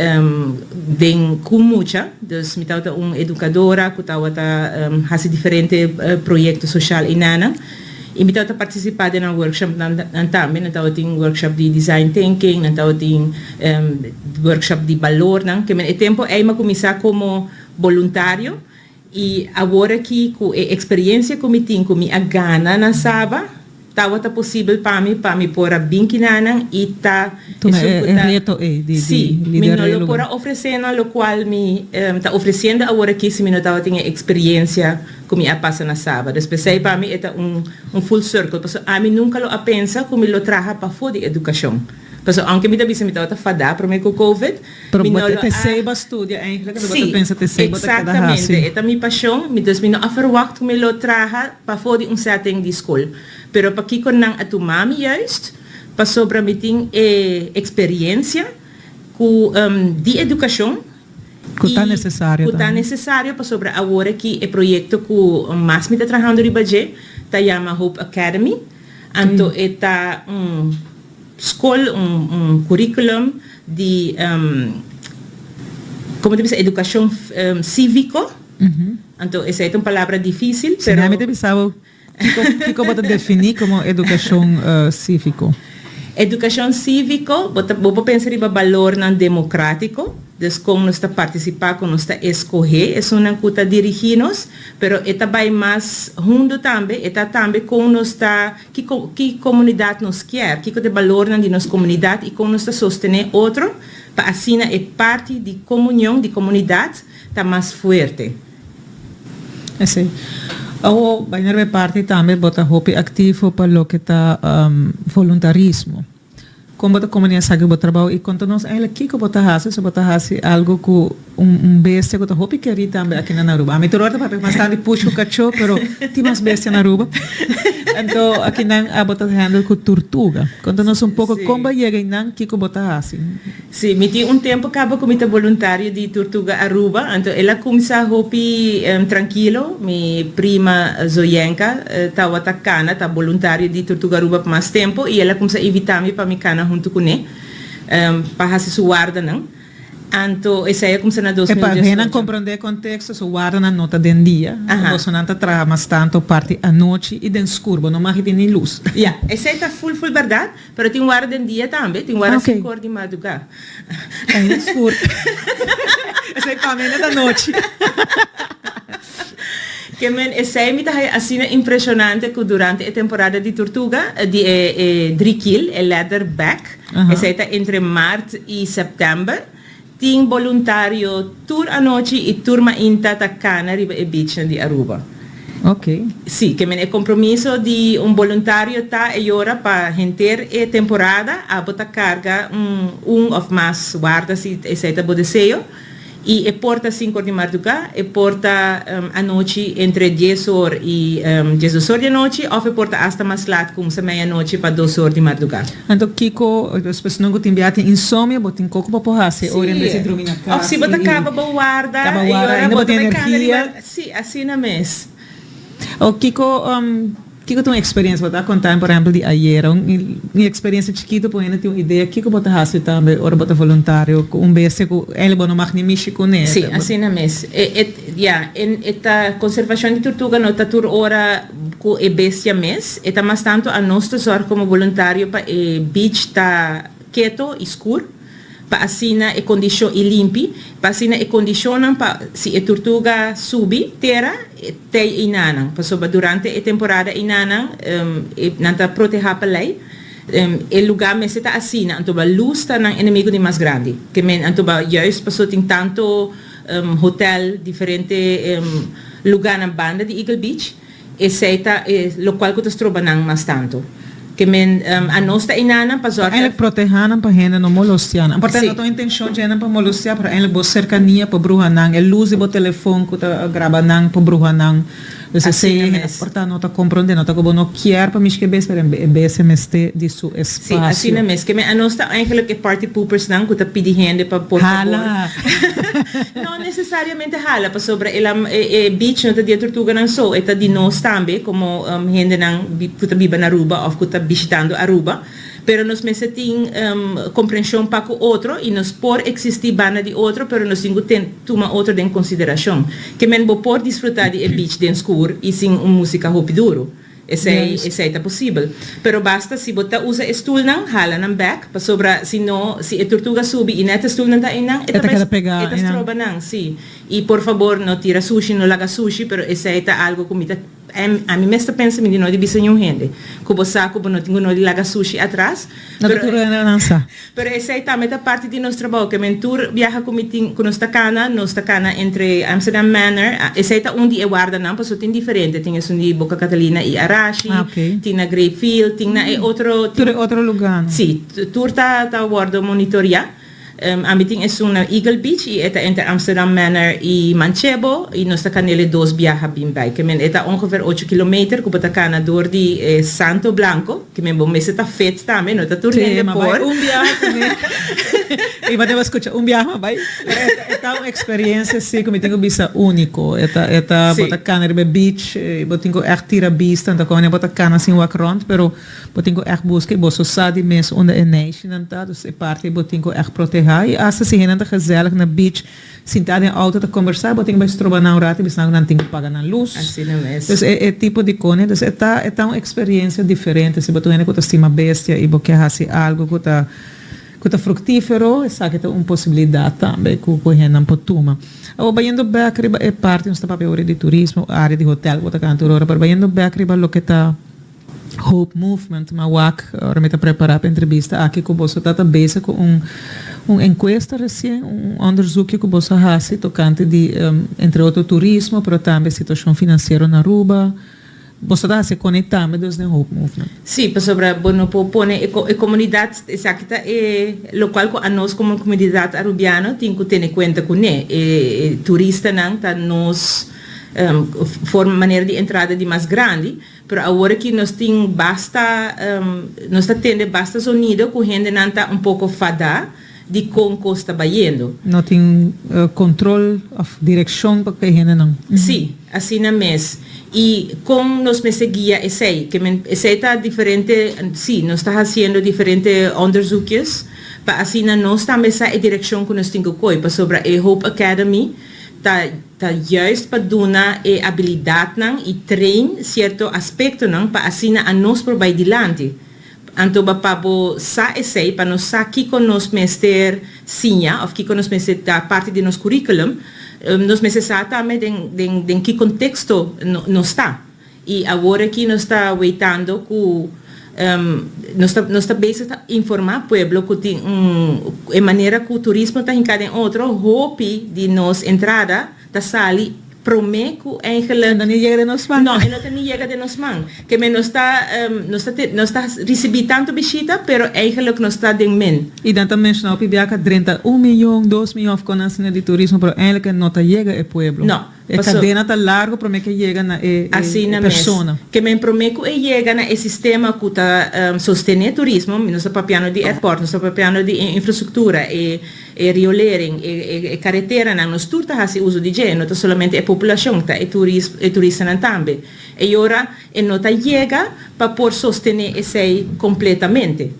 den cu mucha. Dus mi tabata un educadora cu tabata haci diferente proyecto social einanan. Y mi tabata participa den nan workshopnan tambe. Nan tabatin workshop di design thinking, nan tabatin workshop di balornan. Ke men e tempo ey mi a cuminsa como boluntario. Y awor aki cu e experiencia cu mi tin cu mi a gana na Saba, tabata posibel pa mi pa mi por a bin kinanan y ta Tuma esun e cu e ta reto ey di di Sí, mi lidera no e lo por lugar. a ofrece nan locual mi ta ofreciendo awor aki si mi no tabatin e experiencia cu mi a pasa na Saba. Dus p'esey pa mi e ta un un full circle pasobra ami nunca lo a pensa cu mi lo traha pafo di educacion. Pasobra aunke mi ta bisa mi tabata fada prome cu covid, Pero Mi bo no ta lo te a. seiba studia eigenlijk, bo ta Sí, pensa te seiba ta keda exactamente. hasi. E ta mi pasion, mi dus mi no a verwacht ku mi lo traha pafó di un setting di skol. Pero pakiko nan a tuma mi juist? Pasobra mi tin e experiencia ku di edukashon Ku ta i necesario ku ta tambe. necesario pasobra awor aki e proyecto ku mas mi ta trahando riba dje ta yama Hope Academy. Anto e ta un skol, un un curriculum di como ta bisa educacion civico, anto esey ta un palabra dificil Si pero. mi ta bisa bo kico kico bo ta defini como educacion civico? Edukashon síviko, bo ta bo por pensa riba balornan demokrátiko, dus kon nos ta partisipá, kon nos ta eskohé esunnan ku ta dirigí nos, pero e ta bai mas hundu tambe, e ta tambe kon nos ta, ki ki komunidat nos kier, kiko ta e balornan di nos komunidat i kon nos ta sostené otro pa asina e parti di komunion, di komunidat, ta mas fuerte. Esei. Awo, bai na riba e parti tambe bo ta hopi aktivo pa loke ta voluntarismo. Kon bo ta kombin'é esaki ku bo trabou i konta nos eigenlijk kiko bo ta hasi, si bo ta hasi algu ku un bestia ku ta hopi kerí tambe aki na Aruba. Ami tur ora ta papia mas tantu di push ku kachó, pero tin mas bestia na Aruba. Anto akinan abo ta handle ku turtuga. Konta nos un poko kon bo a yega einan, kiko bo ta hasi. Sí, mi tin un tempo caba cu mi ta boluntario di Turtuga Aruba, anto el a cuminsa hopi trankilo, mi prima Zoyenka tawata cana, ta boluntario di Turtuga Aruba pa mas tempo y el a cuminsa invita mi pa mi cana hunto cune pa haci su wardanan, anto esey a cuminsa na dos E mil pa hennan diesocho. comprende e contexto, su wardanan no ta den dia, bosonan ta traha mas tanto parti anochi y den scur, bo no mag tin ni luz. Ya, esey ta full full berdad. Pero tin wara den dia tambe, tin wara sinku or di madrugá. Ainda skur. Esei pa mi ainda ta nochi. Ke men esei mi ta haya asina impreshonante ku durante e temporada di turtuga, di e e drikiel, e leatherback, esei ta entre mart i sèptèmber, tin boluntario tur anochi i tur mainta ta kana riba e beachnan di Aruba. Ok. Sí, ke men e kompromiso di un boluntario ta e yora pa henter e temporada abo ta karga un un òf mas warda si esei ta bo deseo. I e por ta sinku or di mardugá, e por ta anochi entre dies or i diesdos or di anochi òf e por ta asta mas lat kumsa mei anochi pa dos or di mardugá. Anto kiko esnan ku tin bia tin insomnio bo tin koko pa por hasi ora en bes di drumi na kas Òf si bo ta kaba bo warda kaba e warda ora ainda bo bo ta tin bai kana riba energia. Sí, asina mes. O kiko kiko ta un experiencia bo ta conta mi por ehempel di ayera un un experiencia chikito pa hende tin un idea kiko bo ta haci tambe ora bo ta voluntario cu un bestia cu eigenlijk bo no mag ni mishi cune. Sí, asina mes. E e ya e e ta conservacion di tortuga no ta tur ora cu e bestia mes e ta mas tanto a nos ta zorg como voluntario pa e beach ta keto y scur. pa asina e kondishon i limpi, pa asina e kondishonnan pa si e turtuga subi tera tei einanan, pasobra durante e temporada einanan e nan ta protehá pa lei, e lugá mester ta asina, anto ba lus ta nan enemigo di mas grandi, ke men anto ba juist paso tin tanto hotel, diferente lugánan banda di Eagle Beach. Esei ta e lokual ku ta stroba nan mas tantu. Ke men anos ta einanan pa zòrg. Eindelijk protehá nan pa hende no molostiá nan. Por ta no ta un intenshon dje nan pa molostiá, pero eindelijk bo serkania por bruha nan, e lus di bo telefon ku ta graba nan por bruha nan. Dus esei Asina hende mes. por ta no ta komprondé, no ta ku bo no kier pa mishi ke bes, pero e bes e mester di su Sí, espasio. asina mes. Ke men anos ta eigenlijk e party poopersnan ku ta pidi hende pa por fabor. Hala! No nesesariamente hala, pasobra e la e beach no ta di e tortuganan so, e ta di nos tambe komo hendenan ku ta biba na Aruba òf ku ta bishitando Aruba. Pero nos mester tin komprenshon pa ku otro i nos por eksistí banda di otro, pero nos tin ku ten tuma otro den konsiderashon. Ke men bo por disfrutá di e beach den skur i sin un músika hopi duru. Esei esei ta posibel. Pero basta si bo ta usa e stulnan, hala nan bek, pasobra si no, si e turtuga subi i net e stulnan ta einan, e ta bai, e ta stroba nan, si. I por fabor no tira sushi, no laga sushi, pero esei ta algo ku mi ta, ami mes ta pensa, mi di no di bisa niun hende, ku bo sa ku bo no tin ku no di laga sushi atras. No ta tur hende nan sa. Pero esei tambe ta parti di nos trabou, ke men tur biaha ku mi tin ku nos ta kana, nos ta kana entre Amsterdam Manor, esei ta un di e wardanan, pasobra tin diferente, tin esun di Boca Catalina i Arashi, tin na Grapefield, tin na e otro, Tur e otro lugánan. Sí, tur ta ta wòrdu monitoriá. Ami tin esun na Eagle Beach i e ta entre Amsterdam Manor i Manchebo i nos ta kan'el e dos biaha bin bai. Ke men e ta ongeveer ocho kilometer ku bo ta kana dor di e Santo Blanco. Ke men bo mester ta fit tambe, no ta tur Sí, hende ma bai por. un biaha kuné. I bo debe skucha un biaha ma bai. Pero e ta e ta un eksperensia si ku mi tin ku bisa úniko. E ta e ta bo Sí. ta kana riba e beach i bo tin ku ègt tira bista, anto komo bo ta kana sin wak rònt, pero Bo tin ku ègt buska i boso sa di mes unda e neishinan ta, dus e parti ei bo tin ku ègt protehá. protehá i asta si hendenan ta gezellig na beach sintá den auto ta kombersá bo tin ku bai stroba nan un rato i bisa nan ku nan tin ku paga nan lus. Asina mes. Dus e e tipo di kos dus e ta e ta un eksperensia diferente si bo ta un hende ku ta stima bestia i bo ke hasi algu ku ta ku ta fruktífero esaki ta un posibilidat tambe ku ku hendenan por tuma. Awor bayendo bèk riba e parti nos ta papia ora di turismo área di hotel ku bo ta kanta tur ora pero bayendo bèk riba loke ta Hope Movement, m'a wak ora mi ta prepara pa entrevista aki ku boso ta ta bezig ku un un enkuesta resien, un onderzoekje ku boso a hasi tokante di entre otro turismo pero tambe situashon finansiero na Aruba. Boso ta hasi koni tambe dus den Hope Movement? Sí, pasobra bo no por pone e e komunidat, esaki ta e lokual ku anos komo komunidat arubiano tin ku tene kuenta kuné. E e turistanan ta nos forma manera di entrada di mas grandi. Pero awor aki nos tin basta, nos ta tende basta zonido ku hendenan ta un poko fadá di kon kos ta bayendo. No tin kontrol òf direkshon pa ku e hendenan. Sí, asina mes. I kon nos mester guia esei? Ke men esei ta diferente, sí, nos ta hasiendo diferente onderzoekjes pa asina nos tambe sa e direkshon ku nos tin ku koi, pasobra e Hope Academy ta Ta juist pa duna e abilidadnan y train cierto aspectonan pa asina anos por bay dilanti. Anto ba pa bo sa esey, pa nos sa kico nos mester siña of kico nos mester ta parti di nos curriculum, nos mester sa tambe den den den ki contexto nos ta. Y awor aki nos ta weitando cu nos ta nos ta bezig ta informa pueblo cu tin un e manera cu turismo ta hinca den otro hopi di nos entrada ta sali prome cu eigenlijk E no ni yega den nos man. No, e no ta ni yega den nos man. Ke men nos ta nos ta nos ta ricibi tanto bishita pero eigenlijk nos ta den min. Y nan ta menciona hopi biaha drenta un miyon, dos miyon of con asina di turismo pero eigenlijk e no ta yega e pueblo. No. E kadena ta largo promé ku e yega na e Asina mes. persona. Ke men promé ku e yega na e sistema ku ta sostené turismo, nos ta papiando di airport, nos ta papiando di e infrastruktura, e e riolering, e e kareteranan, nos tur ta hasi uso di dje, no ta solamente e populashon, ta e turis e turistanan tambe. E ora e no ta yega pa por sostené esei kompletamente.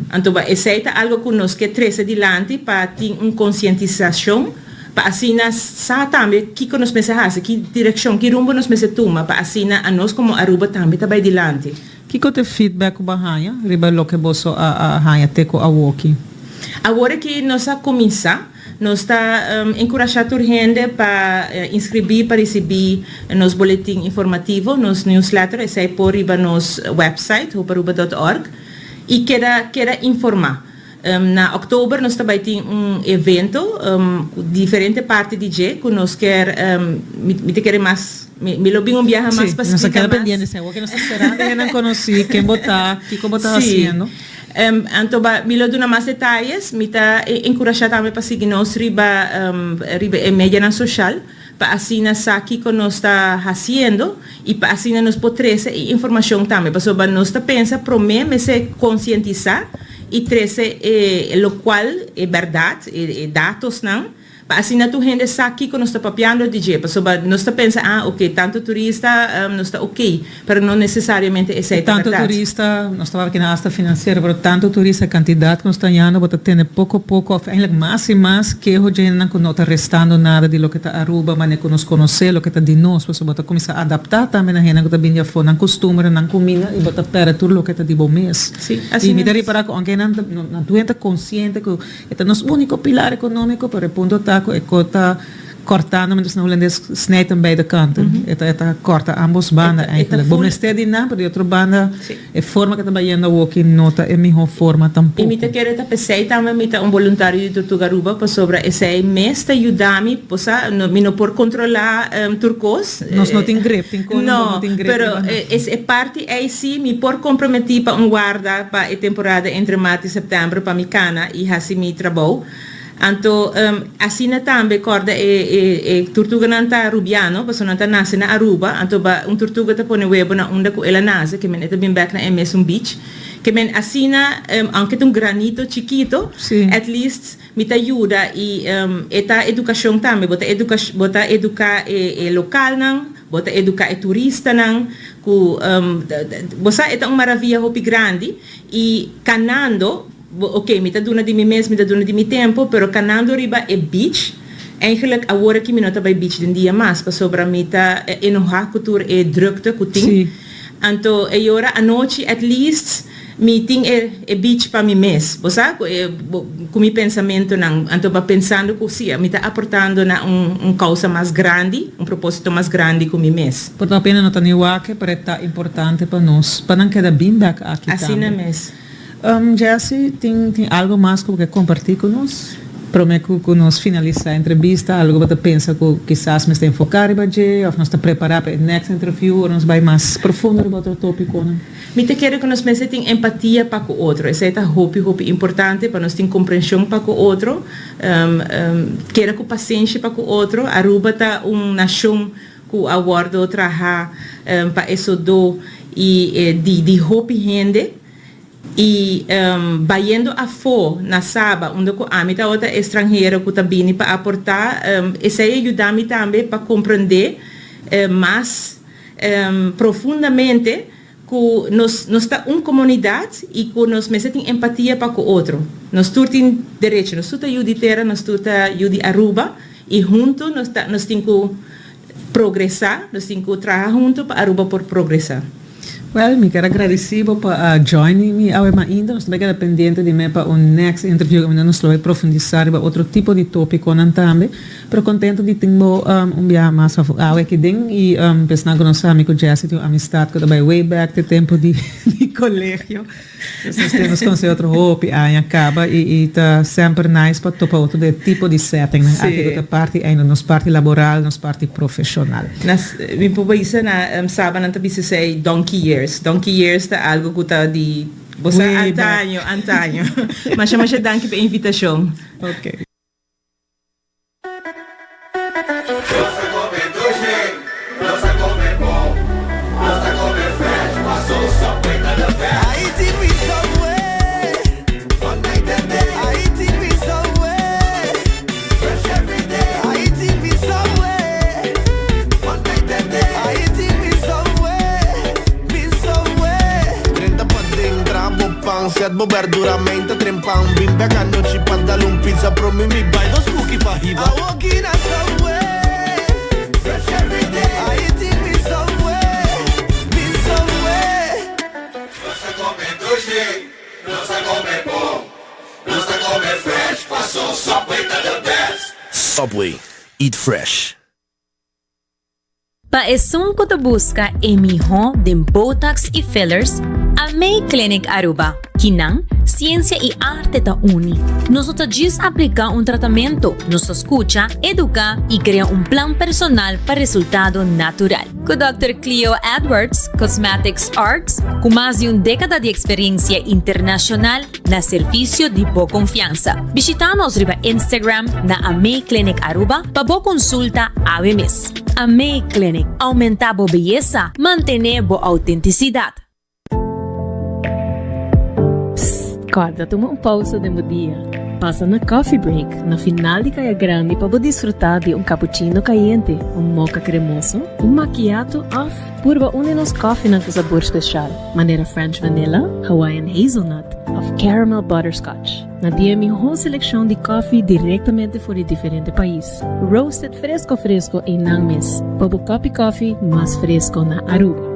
Anto ba esei ta algo ku nos ke trese dilanti pa tin un konsientisashon pa asina sa tambe kiko nos mester hasi, ki direkshon, ki rumbo nos mester tuma pa asina anos komo Aruba tambe ta bai dilanti. Kiko ta e feedback ku bo a haña riba loke boso a haña te ku awoki? Awor ki nos a kuminsá, nos ta enkurashá tur hende pa inskribí pa risibí nos boletin informativo, nos newsletter, esei por riba nos website hoparuba dot org. I keda keda informá. Na òktober nos ta bai tin un evento ku diferente parti di dje ku nos kier mi mi ta kere mas mi mi lo bin un biaha mas Sí, pa nos ta splika keda mas. pendiente esei. Awor ke nos ta sperando hende nan konosí ken bo ta, kiko bo ta Sí. hasiendo. Anto ba mi lo duna mas detayes. Mi ta enkurashá tambe pa sigui nos riba riba e medianan soshal. Pa asina sa kiko nos ta hasiendo i pa asina nos por trese e informashon tambe. Pasobra nos ta pensa promé mester konsientisá i trese e lokual e bèrdat, e datosnan, pa asina tur hende sa kiko nos ta papiando di dje. Pasobra nos ta pensa, ah oke, tantu turista nos ta oke, pero no nesesariamente esei ta Tantu bèrdat. turista, nos ta papia kina asta finansiero, pero tantu turista, e kantidat ku nos ta hañando bo ta tene poko poko òf eigenlijk mas i mas keho dje hendenan ku no ta restando nada di loke ta Aruba manera ku nos konosé, loke ta di nos, pasobra bo ta kuminsá adaptá tambe na hendenan ku ta bini di afó, nan kustumbernan, nan kuminda i bo ta pèrdè tur loke ta di bo mes. Sí, I asina mi ta mes. ripará ku ounke nan ta nan tur hende ta konsiente ku e ta nos úniko pilar ekonómiko, pero e punto ta ku e kos ta Cortando mientras na hulandes snijdt aan beide kanten. E ta e ta corta ambos banda E ta eigenlijk. Bo full. mester di nan, pero di otro banda Sí. e forma ke ta bayendo awoki no ta e miho forma I mi ta tampoco. kere ta p'esei tambe mi ta un boluntario di Tortuga Aruba pasobra esei mes ta yuda mi, bo sa, no mi no por controla tur cos. Nos no tin grip, tin cosnan bo No, no tin grip pero riba nan. es e parti ei si mi por comprometi pa un warda pa e temporada entre maart i september pa mi cana i haci mi trabou. Anto asina tambe corda e e turtuganan ta Rubiano pasobra nan ta nace na Aruba anto ba un turtuga ta pone webo na unda cu el a nace ke men e ta bin bek na e mesun beach ke men asina aunke ta un granito chikito at least mi ta yuda y e ta educacion tambe bo ta educa bo ta educa e e localnan bo ta educa e turistanan cu bo sa e ta un maravilla hopi grandi y canando. Ok, mi ta duna di mi mes, mi ta duna di mi tempo, pero canando riba e beach, eigenlijk awor aki mi no ta bay beach den dia mas, pasobra mi ta enoha cu tur e drukte cu tin. Anto e ora anochi at least mi tin e e beach pa mi mes, bo sa, cu e cu mi pensamentonan. Anto ba pensando cu si, mi ta aportando na un un causa mas grandi, un proposito mas grandi cu mi mes. Por ta pena no ta ni wak, pero e ta importante pa nos, pa nan keda bin bek aki tambe. Asina mes. Jessy, tin tin algo mas ku bo ke kompartí ku nos? Promé ku ku nos finalisá e entrevista, algo bo ta pensa ku kisas mester enfoká riba dje òf nos ta prepará pa e next interview ora nos bai mas profundo riba otro tópikonan? Mi ta kere ku nos mester tin empatia pa ku otro. Esei ta hopi hopi importante pa nos tin komprenshon pa ku otro, keda ku pasenshi pa ku otro. Aruba ta un nashon ku a wòrdu traha pa e sodó i di di hopi hende. I bayendo afó na Saba, unda ku ami tabata estranhero ku ta bini pa aportá, esei a yuda mi tambe pa komprendé mas profundamente ku nos nos ta un komunidat i ku nos mester tin empatia pa ku otro. Nos tur tin derecho, nos tur ta yu di tera, nos tur ta yu di Aruba i huntu nos ta nos tin ku progresá, nos tin ku traha huntu pa Aruba por progresá. Well, mi kier a gradisí bo pa a join mi awe mainta. Nos ta bai keda pendiente di me pa un next interview kaminda nos lo bai profundisá riba otro tipo di tópikonan tambe. Pero kontento di tin bo un biaha mas awe aki den i pesnan ku nos sa mi ku Jessy tin un amistat ku ta bai way back te tempu di kolegio. Nos tin nos conoce otro hopi aña caba y y ta semper nice pa topa otro den e tipo di settingnan aki cu ta parti ainda nos parti laboral, nos parti profesional. Nas, mi por bisa na Saba nan ta bisa esey donkey years. Donkey years ta algo cu ta di bo sa Way back. antaño, antaño. Masha masha danki pa e invitacion. Ok. Set bo berdura meinta trempan Bin bek anochi pa dal un pizza Promi mi bai dos cookie pa hiba Awoki na Subway Fresh everyday I eating mi Subway Mi Subway Nos ta come dushi Nos ta come bon Nos ta come fresh Paso Subway ta the best Subway, eat fresh. Pa esun cu ta busca e miho den Botox y fillers, Amei Clinic Aruba. Kinan, ciencia y arte ta uni. Nos no ta djis aplica un tratamento, nos ta scucha, educa y crea un plan personal pa resultado natural. Cu Dòkter Cleo Edwards, Cosmetics Arts, cu mas di un decada di experiencia internacional, Na servicio di bo confiansa. Bishita nos riba Instagram na Amei Clinic Aruba pa bo consulta awe mes. Amei Clinic, aumenta bo beyesa, mantene bo autenticidad. Psst, corda tuma un pausa den bo dia. Pasa na Coffee Break na final di Caya Grandi pa bo disfruta di un cappuccino cayente, un mocha cremoso, un macchiato of Purba un di nos kòfinan ku sabor speshal, manera French Vanilla, Hawaiian Hazelnut òf Caramel Butterscotch. Nan tin e mihó selekshon di kòfi direktamente for di diferente pais, roasted fresko fresko einan mes, pa bo kòpi kòfi mas fresko na Aruba.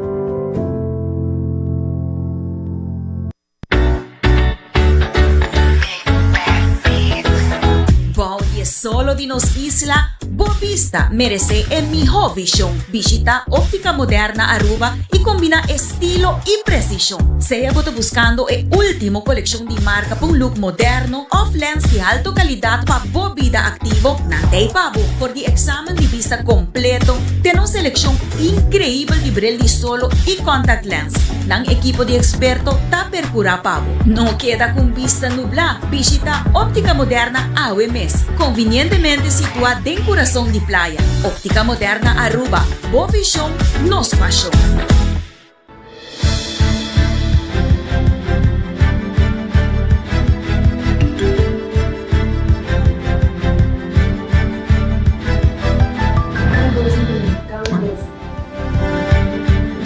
Bou di e solo di nos isla, bo bista meresé e mihó vishon. Bishita Óptica Moderna Aruba i kombiná estilo i presishon. Sea bo ta buskando e último kolekshon di marka pa un look moderno òf lens di alto kalidat pa bo bida aktivo, nan ta ei pa bo. For di eksamen di bista kompleto te nos selekshon inkreibel di bril di solo i contact lens. Nan ekipo di eksperto ta perkurá pa bo. No keda ku un bista nublá, bishitá Óptica Moderna awe mes. Konvinientemente situá den kurason di playa. Óptica Moderna Aruba, bo vishon, nos pashon.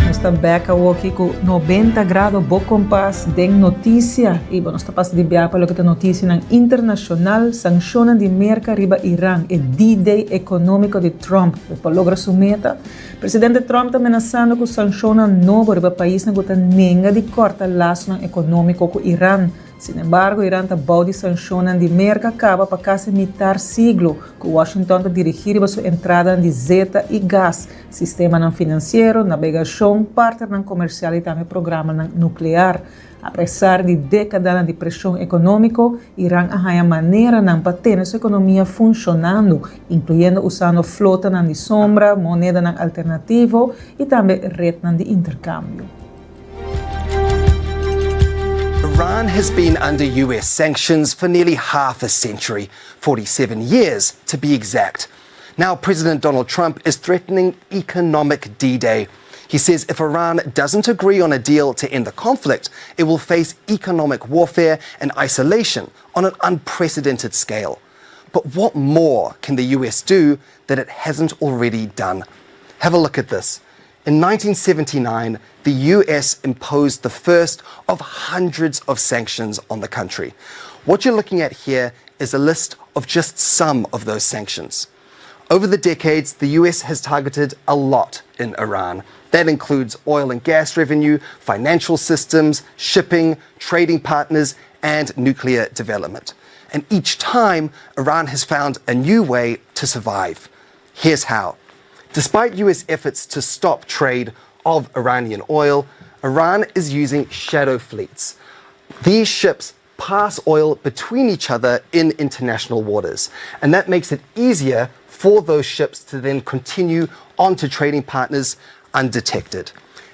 Nos ta. ta bek awoki ku 90 grado bo kompas den notisia i bo nos ta pasa di bia pa loke ta notisianan internashonal. Sanshonnan di Merka riba Iran, e D-Day ekonómiko di Trump lo por logra su meta? Presidente Trump ta menasando ku sanshonnan nobo riba paisnan ku ta nenga di kòrta lasonan ekonómiko ku Iran. Sinembargo, Iran ta bou di sanshonnan di Merka kaba pa kasi mitar siglo ku Washington ta dirigí riba su entradanan di zeta i gas, sistemanan finansiero, nabegashon, partnernan komersial i tambe programanan nuklear. Apesar di dékadanan di preshon ekonómiko, Iran a haña maneranan pa tene su ekonomia funshonando, inkluyendo usando flotanan di sombra, monedanan alternativo i tambe retnan di interkambio. Iran has been under US sanctions for nearly half a century, 47 years to be exact. Now, President Donald Trump is threatening economic D Day. He says if Iran doesn't agree on a deal to end the conflict, it will face economic warfare and isolation on an unprecedented scale. But what more can the US do that it hasn't already done? Have a look at this. In 1979, the US imposed the first of hundreds of sanctions on the country. What you're looking at here is a list of just some of those sanctions. Over the decades, the US has targeted a lot in Iran. That includes oil and gas revenue, financial systems, shipping, trading partners, and nuclear development. And each time, Iran has found a new way to survive. Here's how. Despite US efforts to stop trade of Iranian oil, Iran is using shadow fleets. These ships pass oil between each other in international waters, and that makes it easier for those ships to then continue on to trading partners undetected.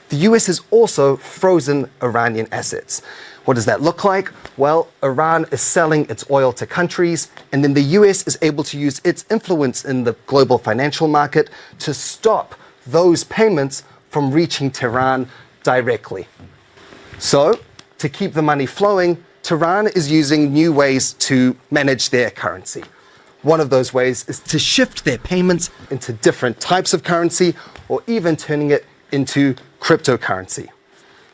The US has also frozen Iranian assets. What does that look like? Well, Iran is selling its oil to countries, and then the US is able to use its influence in the global financial market to stop those payments from reaching Tehran directly. So, to keep the money flowing, Tehran is using new ways to manage their currency. One of those ways is to shift their payments into different types of currency or even turning it into cryptocurrency.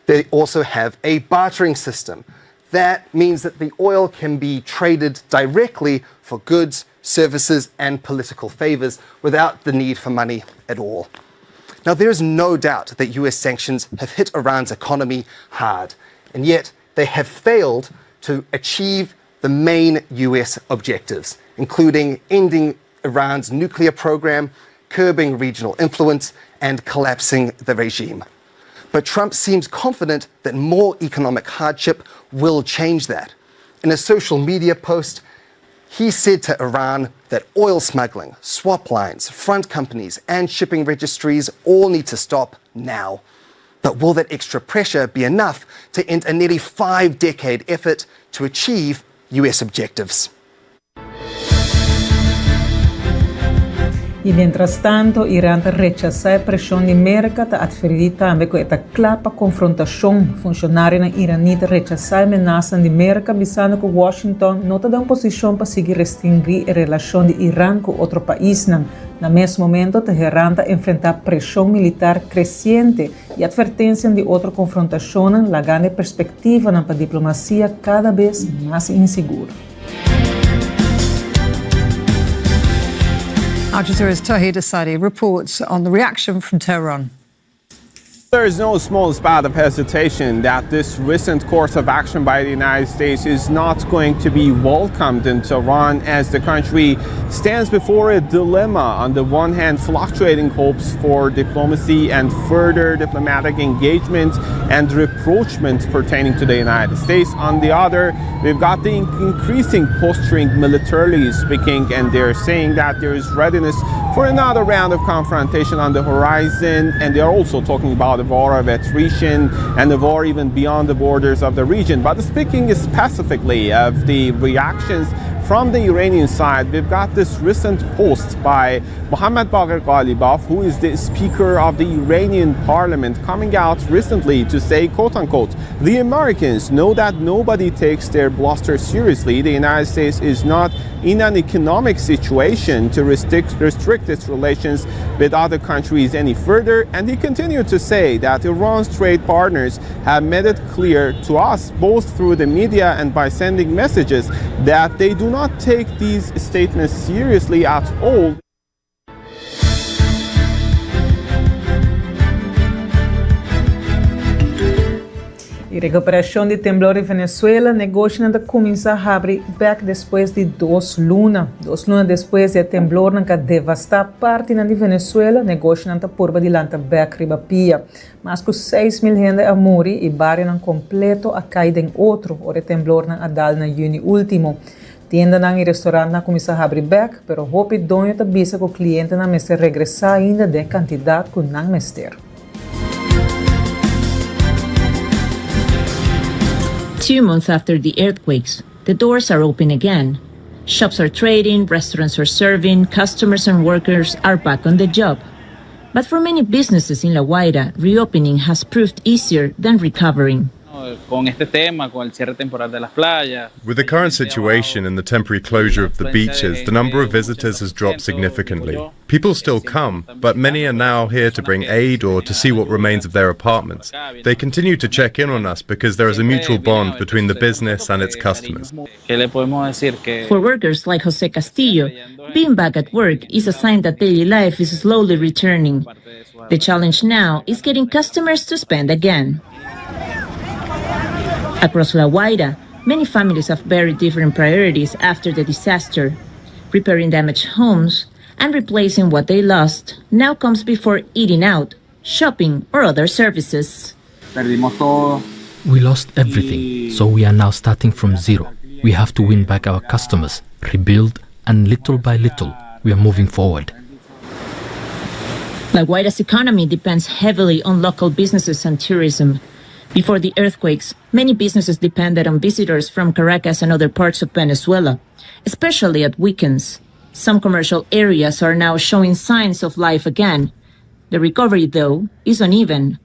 They also have a bartering system. That means that the oil can be traded directly for goods, services, and political favors without the need for money at all. Now, there is no doubt that US sanctions have hit Iran's economy hard, and yet they have failed to achieve the main US objectives, including ending Iran's nuclear program, curbing regional influence, and collapsing the regime. But Trump seems confident that more economic hardship will change that. In a social media post, he said to Iran that oil smuggling, swap lines, front companies, and shipping registries all need to stop now. But will that extra pressure be enough to end a nearly five decade effort to achieve US objectives? I mientrastanto Iran ta rechasá e preshon di Merka, ta atvertí tambe ku e ta kla pa konfrontashon. Funshonarionan iraní ta rechasá e menasanan di Merka, bisando ku Washington no ta den un posishon pa sigui restringí e relashon di Iran ku otro paisnan. Na mes momento, Teheran ta enfrentá preshon militar kresiente i atvertensianan di otro konfrontashonnan, lagando e perspektivanan pa diplomasia kada bes mas insigur. Al Jazeera's Tawhid Asadi reports on the reaction from Tehran. There is no small spot of hesitation that this recent course of action by the United States is not going to be welcomed in Tehran as the country stands before a dilemma. On the one hand, fluctuating hopes for diplomacy and further diplomatic engagement and rapprochement pertaining to the United States. On the other, we've got the increasing posturing militarily speaking, and they're saying that there is readiness for another round of confrontation on the horizon. And they are also talking about the war of attrition and the war even beyond the borders of the region. But speaking specifically of the reactions From the Iranian side, we've got this recent post by Mohammad Bagher Ghalibaf, who is the speaker of the Iranian parliament, coming out recently to say, quote unquote, the Americans know that nobody takes their bluster seriously. The United States is not in an economic situation to restrict, restrict its relations with other countries any further. And he continued to say that Iran's trade partners have made it clear to us, both through the media and by sending messages, that they do not take these statements seriously at all. E recuperacion di temblor di Venezuela, negoshinan ta cuminsa habri bek despues di dos luna. Dos luna despues di e temblornan cu a devasta partinan di Venezuela, negoshinan ta purba di lanta bek riba pia. Mas cu 6000 hende a muri y barionan completo a cay den otro ora e temblornan a dal na juni ultimo. Tiendanan y restaurantnan a cuminsa habri bek, pero hopi doño ta bisa cu clientenan mester regresa ainda den e cantidad cu nan mester. Two months after the earthquakes, the doors are open again. Shops are trading, restaurants are serving, customers and workers are back on the job. But for many businesses in La Guaira, reopening has proved easier than recovering. Con este tema, con el cierre temporal de las playas. With the current situation and the temporary closure of the beaches, the number of visitors has dropped significantly. People still come, but many are now here to bring aid or to see what remains of their apartments. They continue to check in on us because there is a mutual bond between the business and its customers. For workers like Jose Castillo, being back at work is a sign that daily life is slowly returning. The challenge now is getting customers to spend again. Across La Guaira, many families have very different priorities after the disaster. Repairing damaged homes and replacing what they lost now comes before eating out, shopping, or other services. We lost everything, so we are now starting from zero. We have to win back our customers, rebuild, and little by little, we are moving forward. La Guaira's economy depends heavily on local businesses and tourism. Before the earthquakes, many businesses depended on visitors from Caracas and other parts of Venezuela, especially at weekends. Some commercial areas are now showing signs of life again. The recovery, though, is uneven.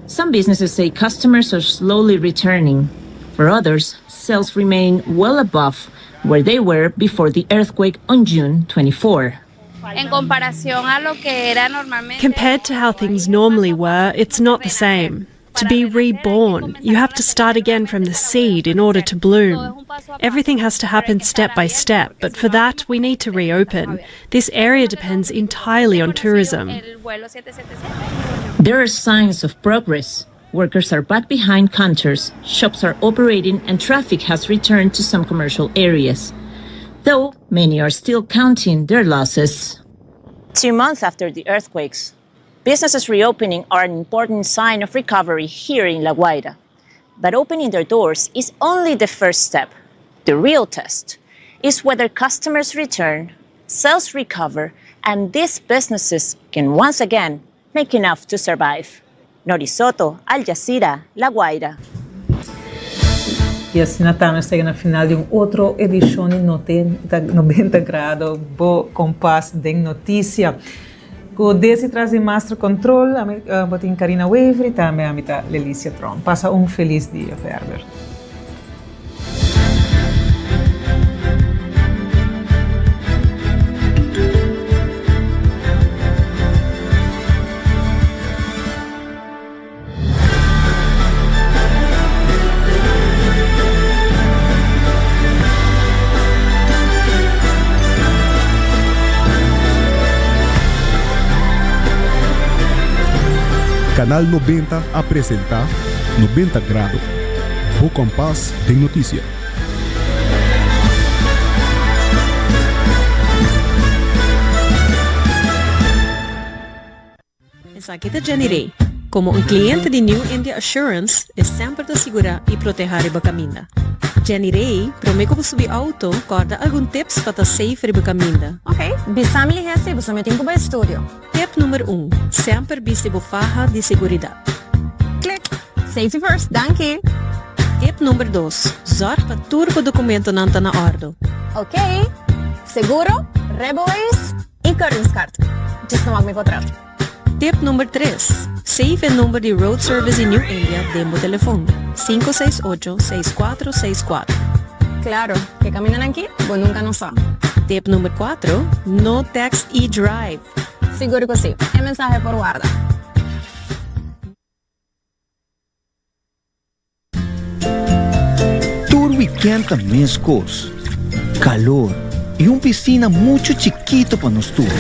Some businesses say customers are slowly returning. For others, sales remain well above where they were before the earthquake on June 24. En comparación a lo que era normalmente. Compared to how things normally were, it's not the same. To be reborn, you have to start again from the seed in order to bloom. Everything has to happen step by step, but for that, we need to reopen. This area depends entirely on tourism. There are signs of progress. Workers are back behind counters, shops are operating, and traffic has returned to some commercial areas. Though many are still counting their losses. Two months after the earthquakes, businesses reopening are an important sign of recovery here in La Guaira. But opening their doors is only the first step. The real test is whether customers return, sales recover, and these businesses can once again make enough to survive. Norisoto, Al Jazeera, La Guaira. Y asina ta nos ta yega na final di un otro edicion di 90 Grado, bo kompas den noticia. Cu desi tras di Master Control, ami bo tin Carina Wever y tambe ami ta Lelicia Tromp. Pasa un feliz dia verder. Canal 90 a presenta 90 Grado, bo kompas den notisia. Esaki ta Jenny Rey. Komo un kliente di New India Assurance, e semper ta sigurá i protehá riba kaminda. Jenny Rey, promé ku bo subi outo, kòrda algun tips pa ta safe riba kaminda. Ok, bisa mi lihé si bo sa mi tin ku bai studio. Tip number un, Semper bisti bo faha di seguridat. Klik! Safety first, danki! Tip number dos, Zòrg pa tur bo dokumentonan ta na òrdu. Ok. Seguro, rijbewijs y keuringskaart. Djis no wak mi potret. Tip number tres, Save e number di Road Service di New India den bo telefon, 568 6464. Claro, ke camindanan aki bo nunca no sa. Tip number cuatro, No text y drive. Sigur cu si, e mensahe por warda. Tur weekend ta mescos. Calor y un piscina mucho chikito pa nos tur.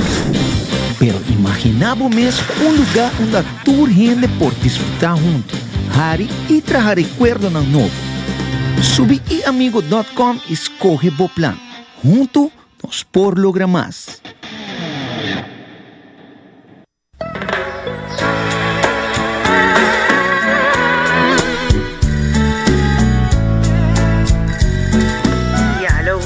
Pero imagina bo mes un lugar unda tur hende por disfruta hunto, hari y traha recuerdonan nobo. Subi iamigo dot com y scoge bo plan. Hunto nos por logra mas. Ya, hallo.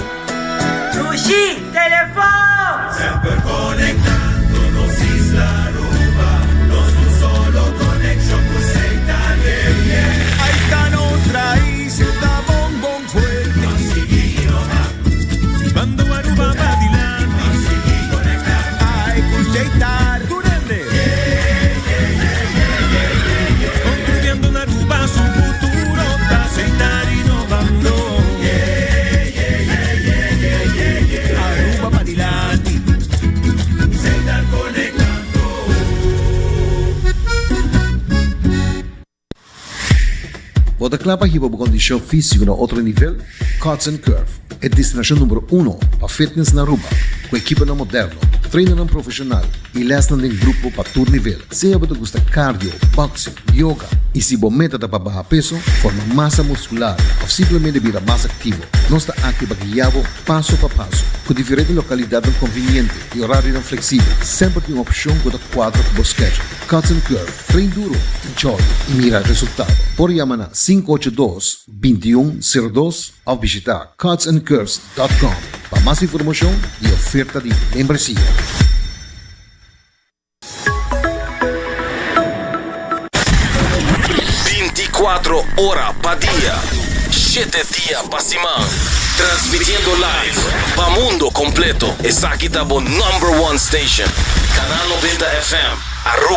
Dushi, telefon! Semper conectando nos isla Aruba, nos un solo conexion cu Seitan, yeah, yeah. Ahí ta nos raiz, ta bon bon fuerte. Pa sigui innova. Bando Aruba pa dilanti. Pa sigui conecta. Ai cu Seitar. Tur hende. Construyendo na Aruba su futuro ta Seitar innovando. Aruba pa dilanti. Seitar conectando. Bo ta kla pa hiba bo kondishon físiko na otro nivel? Cuts and Curve, e destinashon numero uno pa fitness na Aruba, ku ekiponan moderno, trainernan profeshonal i lèsnan den grupo pa tur nivel. Sea bo ta gusta cardio, boxing, yoga i si bo meta ta pa baha peso, forma masa muskular òf simplemente bira mas aktivo, nos ta aki pa guia bo paso pa paso. Ku diferente lokalidatnan konviniente i orarionan fleksibel, semper tin un opshon ku ta kuadra ku bo schedule. Cuts and Curve. Train duro, enjoy y mira resultado. Por yama na 582 21 02 of bishita cutsandcurves dot com pa mas informacion y oferta di membresia. Binticuatro ora pa dia, shete dia pa siman, transmitiendo live pa mundo completo. Esaki ta bo number one station, Canal 90 FM, Aruba.